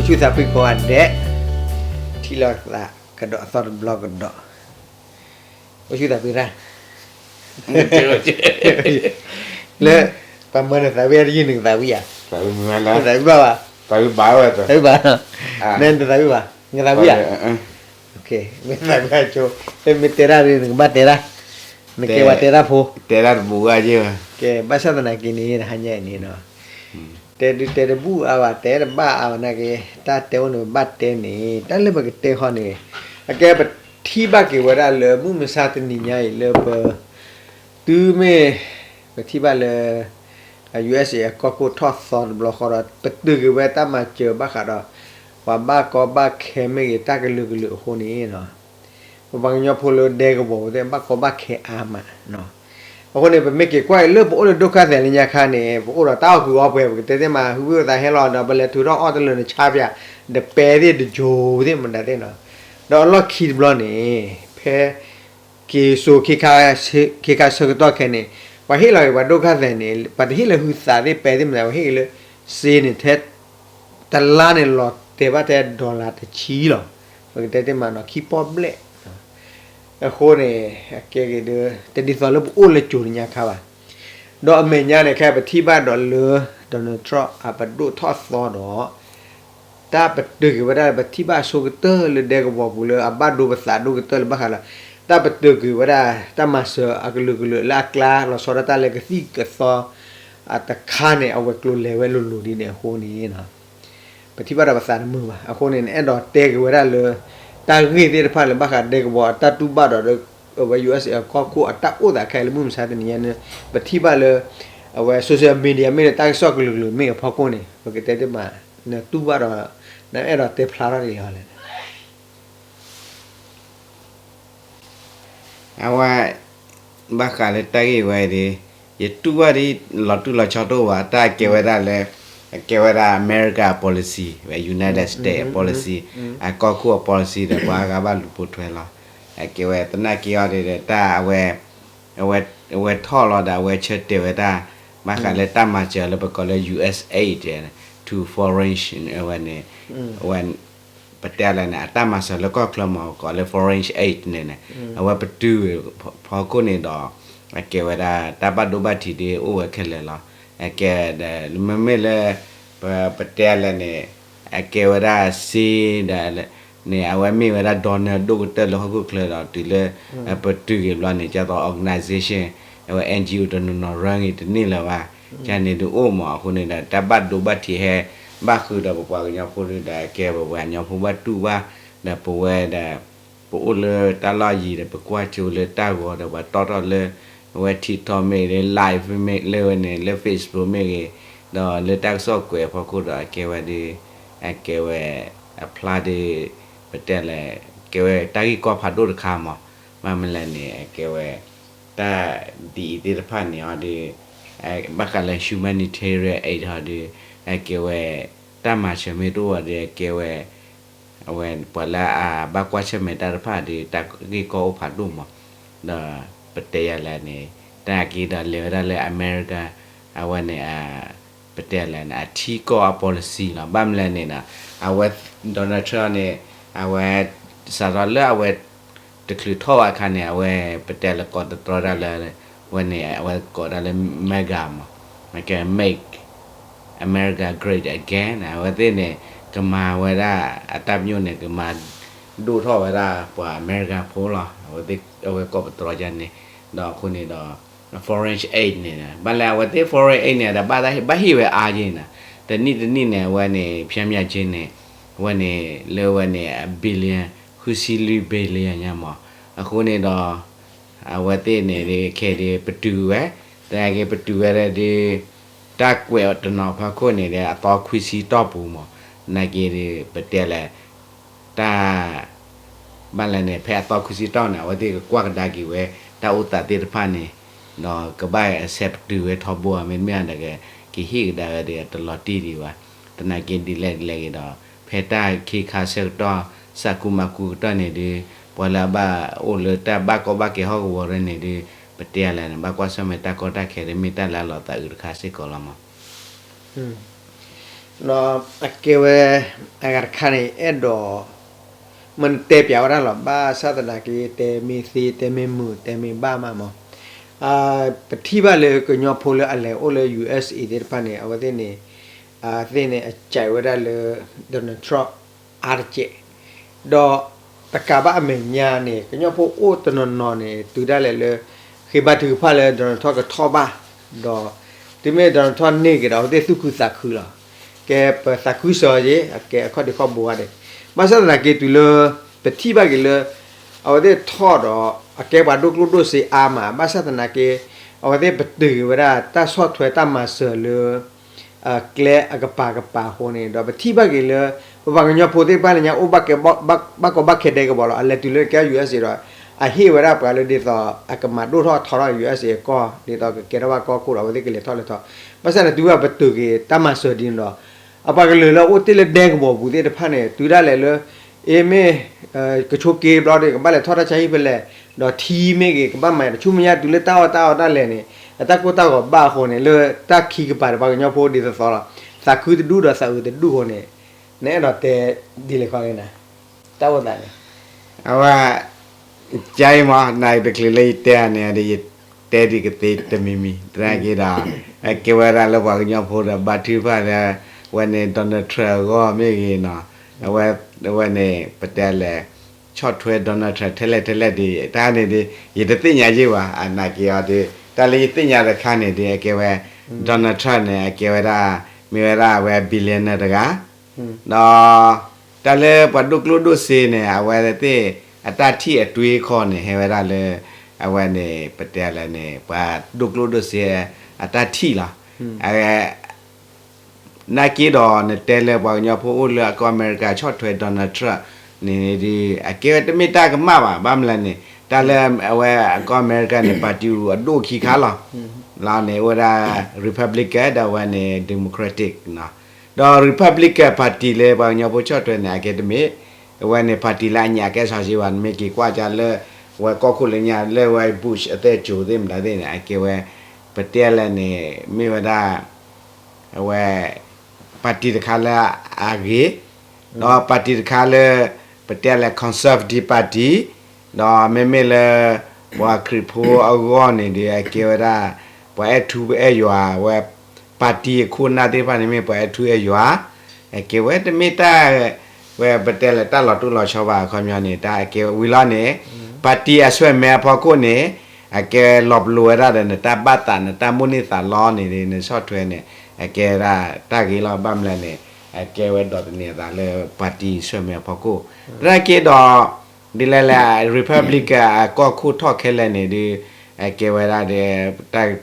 ဆူၣ်သးဖှံကိးဂၤဒဲး, ထံၣ်လိာ်သးကဒီးအသီတဘျီကဒီး, အိၣ်ဆူၣ်သးဖှံရၣ်, လၢ ပှၤမၢနသးဝံၣ်အါတယုၢ်နကသးဝံၣ်ဧါ, သးဝံၣ်ဘၣ်ဘၣ်, သးဝံၣ်ဘၣ်, နသးဝံၣ်ဘၣ်, နသးဝံၣ်ဧါ, မ့ၢ်သးဝံၣ်အါ, မ့ၢ်တဲတၢ်န့ၣ် နကဘၣ်တဲတၢ်, နကဲပှၤတဲတၢ်ဖိ, တဲတၢ်တဘူးဘၣ်က့ၢ်, ကဲဘၣ်ဆၣ်သနာ်က့န့ၣ် တဟါညါအံၤန့ၣ်နီၤ တဲဒုတဲတဘူးအါဘၣ် တဲတဘၣ်အါဘၣ်နာ်က့, တၢ်တဲအိၣ်န့ၣ် ပဘၣ်တဲန့ၣ် တၢ်လၢပကတဲဃီန့ၣ်, အကဲပထံၣ်ဘၣ်က့ၤဝဲဒၣ်လၢမုၢ်မဆါတနံၤညါအံၤလၢပ တုၤမ့ၢ် ပထံၣ်ဘၣ်လၢ USA အကီၢ်ခိၣ်ထီၣ်သီတဘျီဃီဒီး ပတုာ်က့ၤဝဲတၢ်မၤစၢၤဘၣ်ဃးဒီး ပှၤဘၣ်ကီဘၣ်ခဲမ့ၢ်ဂ့ၤ တၢ်ကလုာ်ကလုာ်အဃိန့ၣ် ပပှၤကညီဖိလၢဒဲကဝီၤပူၤသ့ၣ် ဘၣ်ကီဘၣ်ခဲအါမး. အဃိန့ၣ် ပမ့ၢ်က့ၤကွၢ်အံၤလၢပအိၣ်လၢဒိၣ်ခါသဲးလၢညါခါန့ၣ် ပအိၣ်ဒီးတၢ်အီၣ်ကုာ်အီပှဲၤ ပကတဲသ့ၣ်မး ဟုဘံၣ်သးဟဲလီၤဒီး ပလဲၤထုးထီၣ်အီၣ်တလၢာ်နဆါပၠး ဒီးပဲသ့ၣ်တကိၤသ့ၣ်မတၤသ့ၣ်နီၤ. ဒီးအလီၢ်ခံတဘျီန့ၣ် ဖဲ က့ၤစိၤခ့ခါဆၢကတီၢ်ခဲအံၤန့ၣ် ပှၤဟ့ၣ်လီၤက့ၤပှၤဒိၣ်ခါသဲးန့ၣ် ပှၤတဟ့ၣ်လၢဟုသးသ့ၣ်ပဲသ့ၣ်မတၤ ပှၤဟ့ၣ်က့ၤလၢ စ့န့ၣ် ထဲ တလါန့ၣ်လီၤတဲာ်ဘၣ်ထဲ dollar တဆံလီၤ. ပကတဲသ့ၣ်မးနီၤ ခံပီၣ်ဘျဲၣ်. အဃိန့ၣ် အကဲက့ၤဒီး တဒ်သိးလၢပအိၣ်လၢကၠိၤလၢညါခါဘၣ်. ဒီးအမဲာ်ညါန့ၣ် ခဲအံၤပထံၣ်ဘၣ်ဒီးလၢ Donald Trump အပဒိၣ်ထီၣ်သီဒီး တၢ်ပတုာ်က့ၤဝဲဒၣ် ပထံၣ်ဘၣ်အဆိကတၢၢ်လၢဒဲကဝီၤပူၤလၢအဘၣ်ဒိပသးဒိၣ်ကတၢၢ်လၢဘၣ်ဃးလၢ တၢ်ပတုာ်က့ၤဝဲဒၣ် တၢ်မၤစၢၤအကလုာ်ကလုာ်လၢအကျါ လီၤဆီဒၣ်တၢ်လၢကသံၣ်ကသီ အတခါန့ၣ် အဝဲၤကျိၤလဲၤဝဲလိၤလိၤဒ်န့ၣ်အဃိန့ၣ် ပထံၣ်ဘၣ်ဒီးပသးတမုာ်ဘၣ်. အဃိန့ၣ် နအဲၣ်ဒိးတဲက့ၤဝဲဒၣ်လၢ တၢ်ဂ့ၢ်သ့ၣ်တဖၣ်လၢဘၣ်ဃးဒဲကဝီၤအတၢ်တူၢ်ဘၣ်ဒီး အဝဲ USA အကီၢ်ခိၣ်အတၢ်အိၣ်သးခဲအံၤလၢမုၢ်မဆါတနံၤညါန့ၣ် ပထံၣ်ဘၣ်လၢ အဝဲ social media မ့ၢ်လၢတၢ်ကစီၣ်ကလုာ်ကလုာ်မ့ၢ်အဖီခိၣ်န့ၣ် ပကတဲသ့ၣ်မး နတူၢ်ဘၣ်ဒီး နအဲၣ်ဒိးတဲဖျါထီၣ်က့ၤအီၤလဲၣ်. အဝဲ ဘၣ်ဃးလၢတၢ်ဂ့ၢ်ဝဲအံၤဒီး ယတူၢ်ဘၣ်ဒ်လီၤတူၢ်လီၤဆီတအိၣ်ဘၣ် တၢ်ကဲဝဲဒၣ်လၢ အကဲဝဲဒၣ် America policy ဝဲ United States policy အကီၢ်ခိၣ်အ policy ဒီးပှၤအါဂၤဘၣ်လူၤပိာ်ထွဲလီၤ. အကဲဝဲသနာ်က့အီၤဒီး တၢ်အဝဲ အဝဲထီၣ်လီၤဒီးအဝဲဆၢတဲာ်ဝဲဒၣ် ဘၣ်ဃးလၢတၢ်မၤစၢၤလၢပကိးလၢ USAID to foreign အဝဲန့ၣ် အဝဲ ပတဲလဲၣ်န့ၣ် အတၢ်မၤစၢၤလၢကီၢ်ချၢမ့ၢ်ကိးလၢ foreign aid န့ၣ်န့ၣ် အဝဲပတုာ်ဖီခိၣ်န့ၣ်ဒီး အကဲဝဲဒၣ် တၢ်ဘၣ်ဒိဘၣ်ထံးဒ်အိၣ်ဝဲခဲလၢာ်လီၤ. အကဲဒီး မ့မ့ၢ်လၢ ပ ပတဲလဲၣ်န့ၣ် အကဲဝဲဒၣ်စ့ဒီး န့ၣ် အဝဲမ့ၢ်ဝဲဒၣ် donor ဒိၣ်ကတၢၢ်လၢဟီၣ်ခိၣ်ချၢဒီးတုၤလၢ ပတုာ်က့ၤဘျီန့ၣ် ကသိး organization အဝဲ NGO တနီၤနီၤရၢဂ့ၤတန့ၢ်လၢၤဘၣ်. ကန့ၣ်ဒုးအိၣ်မး အဃိန့ၣ်ဒီး တၢ်ဘၣ်ဒိဘၣ်ထံးဟဲ ဘၣ်ဃုာ်ဒီးပပှၤကညီဖိဒုးဒီး အကဲပဝဲကညီဖိဘၣ်တူၢ်ဘၣ် ဒီးပဝဲဒီး ပအိၣ်လၢတၢ်လီၢ်ယံၤဒီး ပကွၢ်ကၠိလၢတၢ်ဂီၤဒီး ပှၤတီၣ်ထီၣ်လၢ အဝဲ TikTok မ့ၢ်လၢ live မ့ၢ်လၢဝဲန့ၣ် လၢ Facebook မ့ၢ်ဂ့ၤ ဒီးလၢတၢ်ကစီၣ်ကွဲးအဖီခိၣ်ဒီး အကဲဝဲဒုး အကဲဝဲ အဖျါဒုး ပတဲလဲၣ် ကဲဝဲတၢ်ဂ့ၢ်ကီဖးဒိၣ်တခါမး. ဘၣ်မနုၤလဲၣ်န့ၣ် အကဲဝဲ တၢ်ဒ်အံၤသ့ၣ်တဖၣ်န့ၣ်အီၤဒုး ဘၣ်ဃးလၢ humanitarian aid ဟီဒုး အကဲဝဲ တၢ်မၤစၢၤမ့ၢ်တအိၣ်ဘၣ်ဒီး အကဲဝဲ အဝဲပှၤလၢအဘၣ်ကွၢ်ဆၢၣ်မဲာ်တၢ်တဖၣ်ဒီး တၢ်ဂ့ၢ်ကီအိၣ်ဖးဒိၣ်မး ဒီးပတဲယၤလဲၣ်န့ၣ် တၢ်က့ဒီးလဲၤဝဲဒၣ်လၢ America အဝဲန့ၣ် ပတဲလဲၣ်န့ၣ် အထံကီၢ်အ policy လီၤ. ဘၣ်မနုၤလဲၣ်န့ၣ် အဝဲ Donald Trump န့ၣ် အဝဲ စးထီၣ်လၢအဝဲ တချုးထီၣ်ဘၣ်အခါန့ၣ် အဝဲ ပတဲလၢကိးတတြီဒၣ်လၢ ဝဲန့ၣ် အဝဲကိးဒၣ်လၢ MAGA မး ကဲ Make America Great Again အဝဲသ့ၣ်န့ၣ် ကမၤဝဲဒၣ် အတၢ်ပညိၣ်န့ၣ် ကမၤဒိၣ်ထီၣ်ဝဲဒၣ်ပှၤအမဲရကၤဖိလီၤ. အဝဲကိးပတြီယါန့ၣ် ဒီးအဃိန့ၣ်ဒီး foreign aid န့ၣ် ဘၣ်လၢအဝဲသ့ၣ် foreign aid န့ၣ် ဒီးဘၣ်ဟ့ၣ်ဝဲအါယဲၢ်န့ၣ် တနံၣ်တနံၣ်န့ၣ် အဝဲန့ၣ် ဖျဲမျးက့န့ၣ် အဝဲန့ၣ် လၢဝဲန့ၣ် အ billion ဃုဆံလွံၢ် billion ညါမး အဃိန့ၣ်ဒီး အဝဲသ့ၣ်န့ၣ် ခဲအံၤဒုး ပတုာ်ဝဲ သနာ်က့ပတုာ်ဝဲဒၣ်ဒုး တၢ်ကွဲးတနီၤဖီခိၣ်န့ၣ်ဒီး အသီခွံဆံတီၢ်ပူၤမး သနာ်က့ဒုး ပတဲလဲၣ် တၢ် ဘၣ်လဲၣ်န့ၣ် ဖဲအသီခွံဆံတီၢ်န့ၣ် အဝဲသ့ၣ်ကကွၢ်ကဒါက့ၤဝဲ တၢ်အိၣ်သးသ့ၣ်တဖၣ်န့ၣ် ဒီးကဘၣ်ဆဲးပတုာ်ဝဲထီဘိ မ့တမ့ၢ်ဒီး ကဟ့ၣ်ကဒါဝဲဒီး တလီၤတံၢ်ဒံးဘၣ်. သနာ်က့ဒ်လဲၣ်ဒ်လဲၣ်ဂ့ၤဒီး ဖဲတၢ်ခ့ခါဆၢကတီၢ် စးကူမၤကူကတီၢ်န့ၣ်ဒုး ပှၤလၢအဘၣ်အိၣ်လၢတၢ်ဘၣ်ကီဘၣ်ခဲဟီၣ်ကဝီၤရၢန့ၣ်ဒုး ပတဲလဲၣ်န့ၣ် ဘၣ်ကွၢ်ဆၢၣ်မဲာ်တၢ်ကီတၢ်ခဲဒ်မ့ၢ်တၢ်လၢအလီၤသးအုးတခါစ့ၢ်ကီးလီၤမး. ဒီးအကဲဝဲ အဂၤတခါန့ၣ် အဲၣ်ဒိး မ့ၢ်တဲပၠးဝဲဒၣ်လီၤ ဘၣ်ဆၣ်သနာ်က့ တဲမ့ၢ်သ့ တဲမ့ၢ်မုာ် တဲမ့ၢ်ဘၣ်မးမး, ပထံၣ်ဘၣ်လၢကညီဖိလၢအလဲၤအိၣ်လၢ ယူၣ်အၢၣ်စ့ၣ် သ့ၣ်တဖၣ်န့ၣ် အဝဲသ့ၣ်န့ၣ် သ့ၣ်န့ၣ် အကြိုက်ဝဲဒၣ်လၢ Donald Trump အါတက့ၢ်, ဒီးတကးဘၣ်အမဲာ်ညါန့ၣ် ကညီဖိအိၣ်တနီၤနီၤန့ၣ် တုၤဒၣ်လဲာ်လၢ ဃ့ဘါထုကဖၣ်လၢ Donald Trump ကထီၣ်ဘၣ်, ဒီးတုၤမ့ၢ် Donald Trump န့ၢ်က့ၤဒီး အဝဲသ့ၣ်သူၣ်ခုသးခုလီၤ. ကဲပသးခုစၢၤက့ၤ အကဲအခီၣ်ဒ့ခီၣ်ဘိဂၤဒဲး, ဘၣ်ဆၣ်သနာ်က့တုၤလၢ ပထံၣ်ဘၣ်က့ၤလၢ အဝဲသ့ၣ်ထီၣ်ဒီး အကဲပှၤဒိၣ်ကျိၣ်ဒိၣ်စ့အါမး, ဘၣ်ဆၣ်သနာ်က့ အဝဲသ့ၣ်ပတုာ်က့ၤဝဲဒၣ် တၢ်ဆီၣ်ထွဲတၢ်မၤစၢၤလၢ ကျဲအကပၤကပၤအဃိန့ၣ် ဒီးပထံၣ်ဘၣ်က့ၤလၢ ပပှၤကညီဖိသ့ၣ်တဖၣ်လၢညါ အိၣ်ဘၣ်ကဲ ဘၣ်ကီဘၣ်ခဲဒဲကဘီလီၤ. အလဲၤတုၤလၢကဲ ယူၣ်အၢၣ်စ့ၣ် ဒီး အဟ့ၣ်ဝဲဒၣ်ပှၤလၢဒ်သိး အကမၤဒိၣ်ထီၣ်ထီထီၣ် ယူၣ်အၢၣ်စ့ၣ် အကီၢ် ဒ်သိးကကဲထီၣ်ဘၣ်ကီၢ်ခိၣ်ဒီး အဝဲသ့ၣ်ကလဲၤထီၣ်လဲၤထီၣ်, ဘၣ်ဆၣ်န့ၣ် တုၤဘၣ်ပတုာ်က့ၤတၢ်မၤစၢၤဒ်န့ၣ်ဒီး အပှၤကလုာ်လၢအိၣ်တ့ၢ်လၢဒဲကဘီပူၤသ့ၣ်တဖၣ်န့ၣ် တုၤဒၣ်လဲာ်လၢ အ့မ့ၢ် ကဆိးက့ဘျီဒီး ကဘၣ်လဲၤထီၣ်တၢ်ဆါဟံၣ်ဖဲလဲၣ်, ဒီးထံမ့ၢ်ဂ့ၤ ကဘၣ်မၤ တဆူမဲာ်ညါတုၤလၢတၢ်အီၣ်တၢ်အီတၢ်လဲၤန့ၣ် အတၢ်ကိၢ်တၢ်ဂီၤဘၣ်အဃိန့ၣ် လၢတၢ်ခံကပၤဒီး ပှၤကညီဖိဒ်သိးသိးလီၤ. သးခုတဒူၣ်ဒီးသးအုးတဒူၣ်အဃိန့ၣ် နအဲၣ်ဒိးတဲဒ်လဲၣ်ခီက့ၤနၤ တၢ်အိၣ်သးန့ၣ် အဝဲ ကါအံၤမ့ၢ် နတချုးလၢယတဲအီၤန့ၣ်ဒီး ယတဲဒ်ကသ့တမံၤမံၤ သနာ်က့ဒီး အကဲဝဲဒၣ်လၢပှၤကညီဖိဒီး ဘါထုကဖၣ်လၢ ဝဲန့ၣ် Donald Trump အဂီၢ်မ့ၢ်ဂ့ၤနီၤ, အဝဲ အဝဲန့ၣ် ပတဲလဲၣ် ဆီၣ်ထွဲ Donald Trump ထဲလဲၣ်ထဲလဲၣ်ဒီး တၢ်န့ၣ်ဒီး ယတသ့ၣ်ညါယ့ၢ်ဘၣ်. အနာ်က့ၤအီၤဒီး တၢ်လၢယသ့ၣ်ညါတခါန့ၣ်ဒီး အကဲဝဲ Donald Trump န့ၣ် အကဲဝဲဒၣ် မ့ၢ်ဝဲဒၣ်အဝဲ billionaire တဂၤ ဒီး တၢ်လၢပှၤဒိၣ်ကျိၣ်ဒိၣ်စ့န့ၣ် အဝဲသ့ၣ် အတၢ်ထံၣ်အတွေးခီန့ၣ် ဟဲဝဲဒၣ်လၢ အဝဲန့ၣ် ပတဲလဲၣ်န့ၣ် ပှၤဒိၣ်ကျိၣ်ဒိၣ်စ့ အတၢ်ထံၣ်လီၤ. အ နာ်က့ဒီး နတဲလၢပှၤကညီဖိအိၣ်လၢအကီၢ်အမဲရကၤ ဆီၣ်ထွဲ Donald Trump န့ၣ်ဒီး အကဲဝဲတမ့ၢ်တၢ်ကမၣ်ဘၣ်. ဘၣ်မနုၤလဲၣ်န့ၣ် တၢ်လၢအဝဲအကီၢ်အမဲရကၤန့ၣ် ပၣ်တံၣ်အူအဒိၣ်ခံခါလီၤ. လီၤန့ၣ် အိၣ်ဝဲဒၣ် Republican ဒီးဝဲန့ၣ် Democratic ဒီး Republican ပၣ်တံၣ်လၢပှၤကညီဖိဆီၣ်ထွဲန့ၣ် အကဲတမ့ၢ် အဝဲန့ၣ် ပၣ်တံၣ်လၢအညၣ်ကဲစီၤစ့ဘၣ် နမ့ၢ်က့ၤကွၢ်ကါလၢ ဝဲကီၢ်ခိၣ်လၢညါလၢဝဲ Bush အသဲကၠိၤသ့ၣ်မတၤသ့ၣ်န့ၣ် အကဲဝဲ ပတဲလဲၣ်န့ၣ် မ့ၢ်ဝဲဒၣ် အဝဲ ပၣ်တံၣ်တခါလၢအဂ့ၤ, ဒီးပၣ်တံၣ်တခါလၢ ပတဲလဲၣ် conservative party, ဒီးမ့မ့ၢ်လၢ ပှၤခရံာ်ဖိအဂီၢ်န့ၣ်ဒီး အကဲဝဲဒၣ် ပှၤအဲၣ်ထူအဲၣ်ယွၤဝဲ ပၣ်တံၣ်အခိၣ်အနၢ်သ့ၣ်တဖၣ်န့ၣ်မ့ၢ်ပှၤအဲၣ်ထူအဲၣ်ယွၤ, အကဲဝဲတမ့ၢ်တၢ် ဝဲပတဲလဲၣ်တၢ်လီၤတိၢ်လီၤဆီဘၣ်အခီပညီန့ၣ် တၢ်အကဲဝဲဝံၤလီၤန့ၣ် ပၣ်တံၣ်အဆွဲၣ်မဲအဖီခိၣ်န့ၣ် အကဲလီၤပလိာ်ဝဲဒၣ်ဒီး နတၢ်ဘၣ်သး နတၢ်မိၣ်န့ၢ်သးလီန့ၣ် နဆီၣ်ထွဲန့ၣ် အကဲဝဲဒၣ်တၢ်ဂ့ၤလီၤ. ဘၣ်မနုၤလဲၣ်န့ၣ် အကဲဝဲဒိးသန့ၤအသးလၢပၣ်တံၣ်ဆွဲၣ်မဲအဖီခိၣ် သနာ်က့ဒီး ဒ်လဲၣ်လဲၣ် Republican အကီၢ်ခိၣ်ထီၣ်ခဲလၢာ်န့ၣ်ဒီး အကဲဝဲဒၣ်ဒီး တၢ်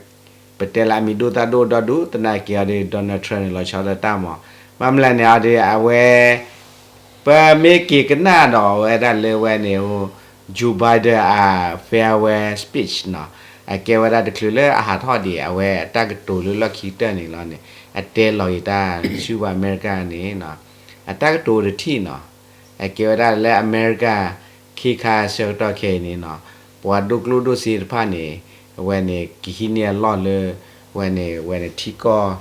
ပတဲလၢအမံၤဒိၣ်သၣ်ဒိၣ်ဒီဒူၣ် သနာ်က့အီၤဒီး Donald Trump န့ၣ် လီၤဆီဒၣ်တၢ်မး, ဘၣ်မနုၤလဲၣ်န့ၣ်အီၤဒီး အဝဲ ပမ့ၢ်က့ၤကနၣ်ဒီးဝဲဒၣ်လၢဝဲန့ၣ် Joe Biden အ farewell speech နီၤ, အကဲဝဲဒၣ်တချုးလၢအဟးထီၣ်ဒံး အဝဲအတၢ်ကတိၤလၢလီၢ်ခံကတၢၢ်န့ၣ်လီၤန့ၣ် အတဲလီၤဂ့ၤတၢ်ဆူပှၤအမဲရကၤန့ၣ်နီၤ, အတၢ်ကတိၤတထံၣ်နီၤ အကဲဝဲဒၣ်လၢအမဲရကၤ ခ့ခါဆၢကတီၢ်ခဲအံၤန့ၣ်နီၤ, ပှၤဒိၣ်ကျိၣ်ဒိၣ်စ့တဖၣ်န့ၣ် အဝဲန့ၣ် ကဟံးန့ၢ်အလီၢ်လၢ ဝဲန့ၣ် ဝဲန့ၣ်ထံကီၢ်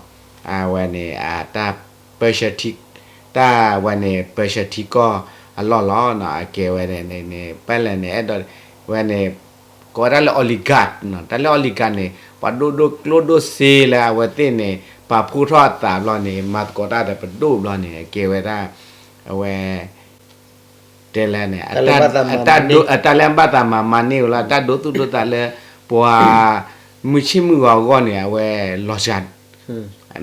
အဝဲန့ၣ် အတၢ်ပၢဆှၢထံ တၢ်ဝဲန့ၣ် ပၢဆှၢထံကီၢ်အလီၢ်လီၤနီၤ, အကဲဝဲန့ၣ် ပၣ်လဲၣ်န့ၣ် အဲၣ်ဒိး ဝဲန့ၣ် ကိးဝဲဒၣ်လၢ oligarch နီၤ, တၢ်လၢ oligarch န့ၣ် ပှၤဒိၣ်ဒိၣ်ကျိၣ်ဒိၣ်စ့လၢအဝဲသ့ၣ်န့ၣ် ပာ်ဖှိၣ်ထီၣ်အသးဘျီန့ၣ် မၤသကိးတၢ်ဒီးပဒိၣ်ဘျီန့ၣ် အကဲဝဲဒၣ် အဝဲ တဲလဲၣ်န့ၣ် အတၢ်လၢအဘၣ်သးမၤမၤန့ၢ်ဝဲလီၤ, တၢ်ဒိသူၣ်ဒိသးလၢ ပှၤ မုၢ်ဆ့ၣ်မုၢ်ဂီၤအဂီၢ်န့ၣ် အဝဲလီၤစှၤ,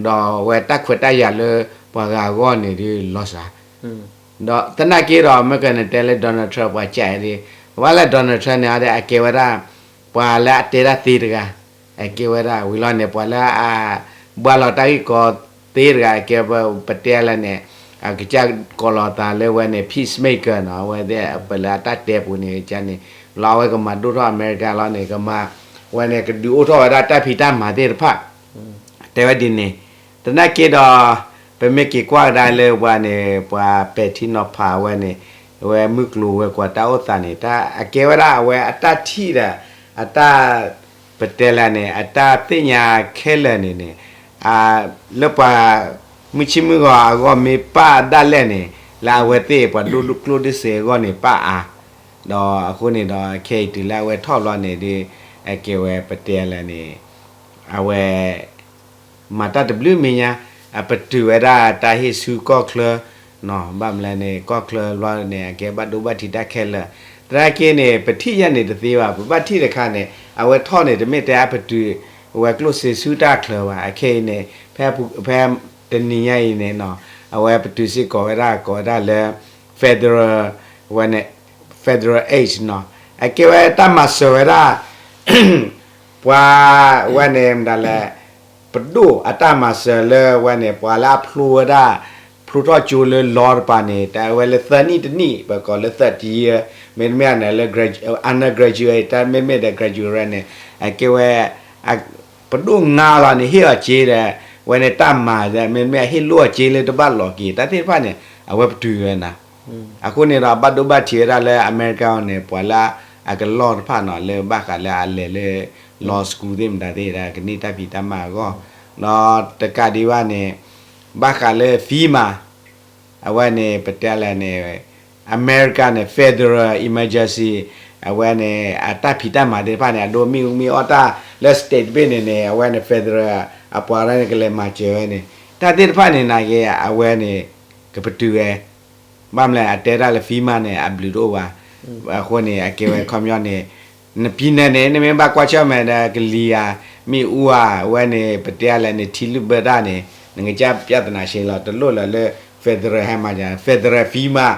ဒီးအဝဲတၢ်ခွဲးတၢ်ယာ်လၢပှၤဂၤအဂီၢ်န့ၣ်ဒုးလီၤစှၤ, ဒီးသနာ်က့ဒီး မ့ၢ်ကန့ၣ်တဲလၢ Donald Trump ပှၤကးဒၣ်, ပှၤလၢ Donald Trump န့ၣ် အကဲဝဲဒၣ် ပှၤလၢအတဲတၢ်သ့တဂၤ အကဲဝဲဒၣ်ဝံၤလီၤန့ၣ် ပှၤလၢအ ဘှါလီၤတၢ်ဂ့ၢ်ကီသ့တဂၤ အကဲ ပတဲလဲၣ်န့ၣ် အကစၢ်ကိးလီၤသးလၢဝဲန့ၣ် peacemaker နီၤ, အဝဲသ့ၣ်ပလၢအတၢ်တဲပူၤန့ၣ် ကန့ၣ် လီၤအဝဲကမၤဒိၣ်ထီၣ်အမဲရကၤလီၤန့ၣ် ကမၤ ဝဲန့ၣ် ကဒုးအိၣ်ထီၣ်ဝဲဒၣ်တၢ်ဖံးတၢ်မၤသ့ၣ်တဖၣ် တဲဝဲဒ်န့ၣ်, သနာ်က့ဒီး ပမ့ၢ်က့ၤကွၢ်ကဒါလၢပှၤန့ၣ် ပှၤပဲာ်ထံနီၤဖးဝဲန့ၣ် ဝဲမုၢ်ကျိၤဝဲၤကွာ်တၢ်အိၣ်သးန့ၣ် တၢ်အကဲဝဲဒၣ်အဝဲအတၢ်ထံၣ်ဒီး အတၢ် ပတဲလဲၣ်န့ၣ် အတၢ်သ့ၣ်ညါခဲလၢာ်န့ၣ်န့ၣ် လၢပှၤ မုၢ်ဆ့မုၢ်ဂီၤအဂီၢ်မ့ၢ်ပၢ်ဒၣ်လဲၣ်န့ၣ် လၢအဝဲသ့ၣ်ပှၤဒိၣ်ဒိၣ်ကျိၣ်ဒိၣ်စ့အဂီၢ်န့ၣ် ပၢ်အါ, ဒီးအဃိန့ၣ်ဒီး ခဲအံၤတုၤလၢအဝဲထီၣ်ဘျီန့ၣ်ဒီး အကဲဝဲပတဲလဲၣ်န့ၣ် အဝဲ မၤတၢ်တဘျုးမဲာ်ညါ, အပတုာ်ဝဲဒၣ်တၢ်ဟ့ၣ်ဆူကီၢ်ချၢ, ဘၣ်မနုၤလဲၣ်န့ၣ် ကီၢ်ချၢဘျီန့ၣ် အကဲဘၣ်ဒိဘၣ်ထံးတၢ်ခဲလၢာ်, သနာ်က့န့ၣ် ပထံၣ်ယဲၢ်န့ၣ်တသ့ဘၣ်, ပဘၣ်ထံၣ်တခါန့ၣ် အဝဲထီၣ်န့ၣ် တမ့ၢ်တဲအပတုာ်ဝဲကျိၣ်စ့ဆူတၢ်ချၢဘၣ်, အခဲအံၤန့ၣ် ဖဲ ဖဲတနံၤညါအံၤန့ၣ် အဝဲပတုာ်စ့ၢ်ကီးဝဲဒၣ် ကိးဝဲဒၣ်လၢ federal ဝဲန့ၣ် federal aid နီၤ, အကဲဝဲတၢ်မၤစၢၤဝဲဒၣ် ပှၤဝဲန့ၣ်မတၤလဲၣ် ပဒိၣ်အတၢ်မၤစၢၤလၢဝဲန့ၣ် ပှၤလၢအဖျိဝဲဒၣ် ဖျိထီၣ်ကၠိလၢ law တပၤန့ၣ် တၢ်ဝဲလၢသၢနံၣ်တနံၣ် ပကိးလၢ thirty year မ့တမ့ၢ်န့ၣ်လၢ undergraduate တၢ်မ့မ့ၢ်ဒီး graduate န့ၣ် အကဲဝဲ ပဒိၣ်ငါလီၤန့ၣ် ဟ့ၣ်အီၤကၠ့ဒီး ဝဲန့ၣ်တၢ်မၤ မ့တမ့ၢ်ဟ့ၣ်လိၣ်အီၤကၠ့လၢတဘၣ်လီၤက့ၤ တၢ်သ့ၣ်တဖၣ်န့ၣ် အဝဲပတုာ်ဝဲနၤ, အဃိန့ၣ်ဒီး ဘၣ်ဒိဘၣ်ထံးဝဲဒၣ်လၢအမဲရကၤန့ၣ် ပှၤလၢအကလီၢ်တဖၣ်နီၤ လၢဘၣ်ဃးလၢအလဲၤလၢ law school သ့ၣ်မတၤသ့ၣ်ဒၣ် ကန့ၢ်တၢ်ဖံးတၢ်မၤအဂီၢ်, ဒီးတကးဒံးဘၣ်န့ၣ် ဘၣ်ဃးလၢ FEMA အဝဲန့ၣ် ပတဲလဲၣ်န့ၣ် အမဲရကၤန့ၣ် federal emergency အဝဲန့ၣ် အတၢ်ဖံးတၢ်မၤသ့ၣ်တဖၣ်န့ၣ် အဒိမ့ၣ်အူမ့ၢ်အီၣ်တၢ်လၢ state တဘ့ၣ်န့ၣ်န့ၣ် အဝဲန့ၣ် federal အပှၤရၢန့ၣ် ကလဲၤမၤစၢၤဝဲန့ၣ် တၢ်သ့ၣ်တဖၣ်န့ၣ် နာ်က့ အဝဲန့ၣ် ကပတုာ်ဝဲ ဘၣ်မနုၤလဲၣ် အတဲဒၣ်လၢ FEMA န့ၣ် အဘျုးတအိၣ်ဘၣ်. အဃိန့ၣ် အကဲဝဲခီပညီန့ၣ် န ပြည်နယ် န့ၣ် နမ့ၢ်ဘၣ်ကွၢ်ဆၢၣ်မဲာ်ဒီး ကလံၤဧါ မ့ၣ်အူဧါ အဝဲန့ၣ် ပတဲလဲၣ်န့ၣ် ထံလုၢ်ဘၢတၢ်န့ၣ် နကစၢ် ပြဿနာ ရှဲလီၤ တလိၣ်လၢၤလၢ federal ဟဲမၤစၢၤ federal FEMA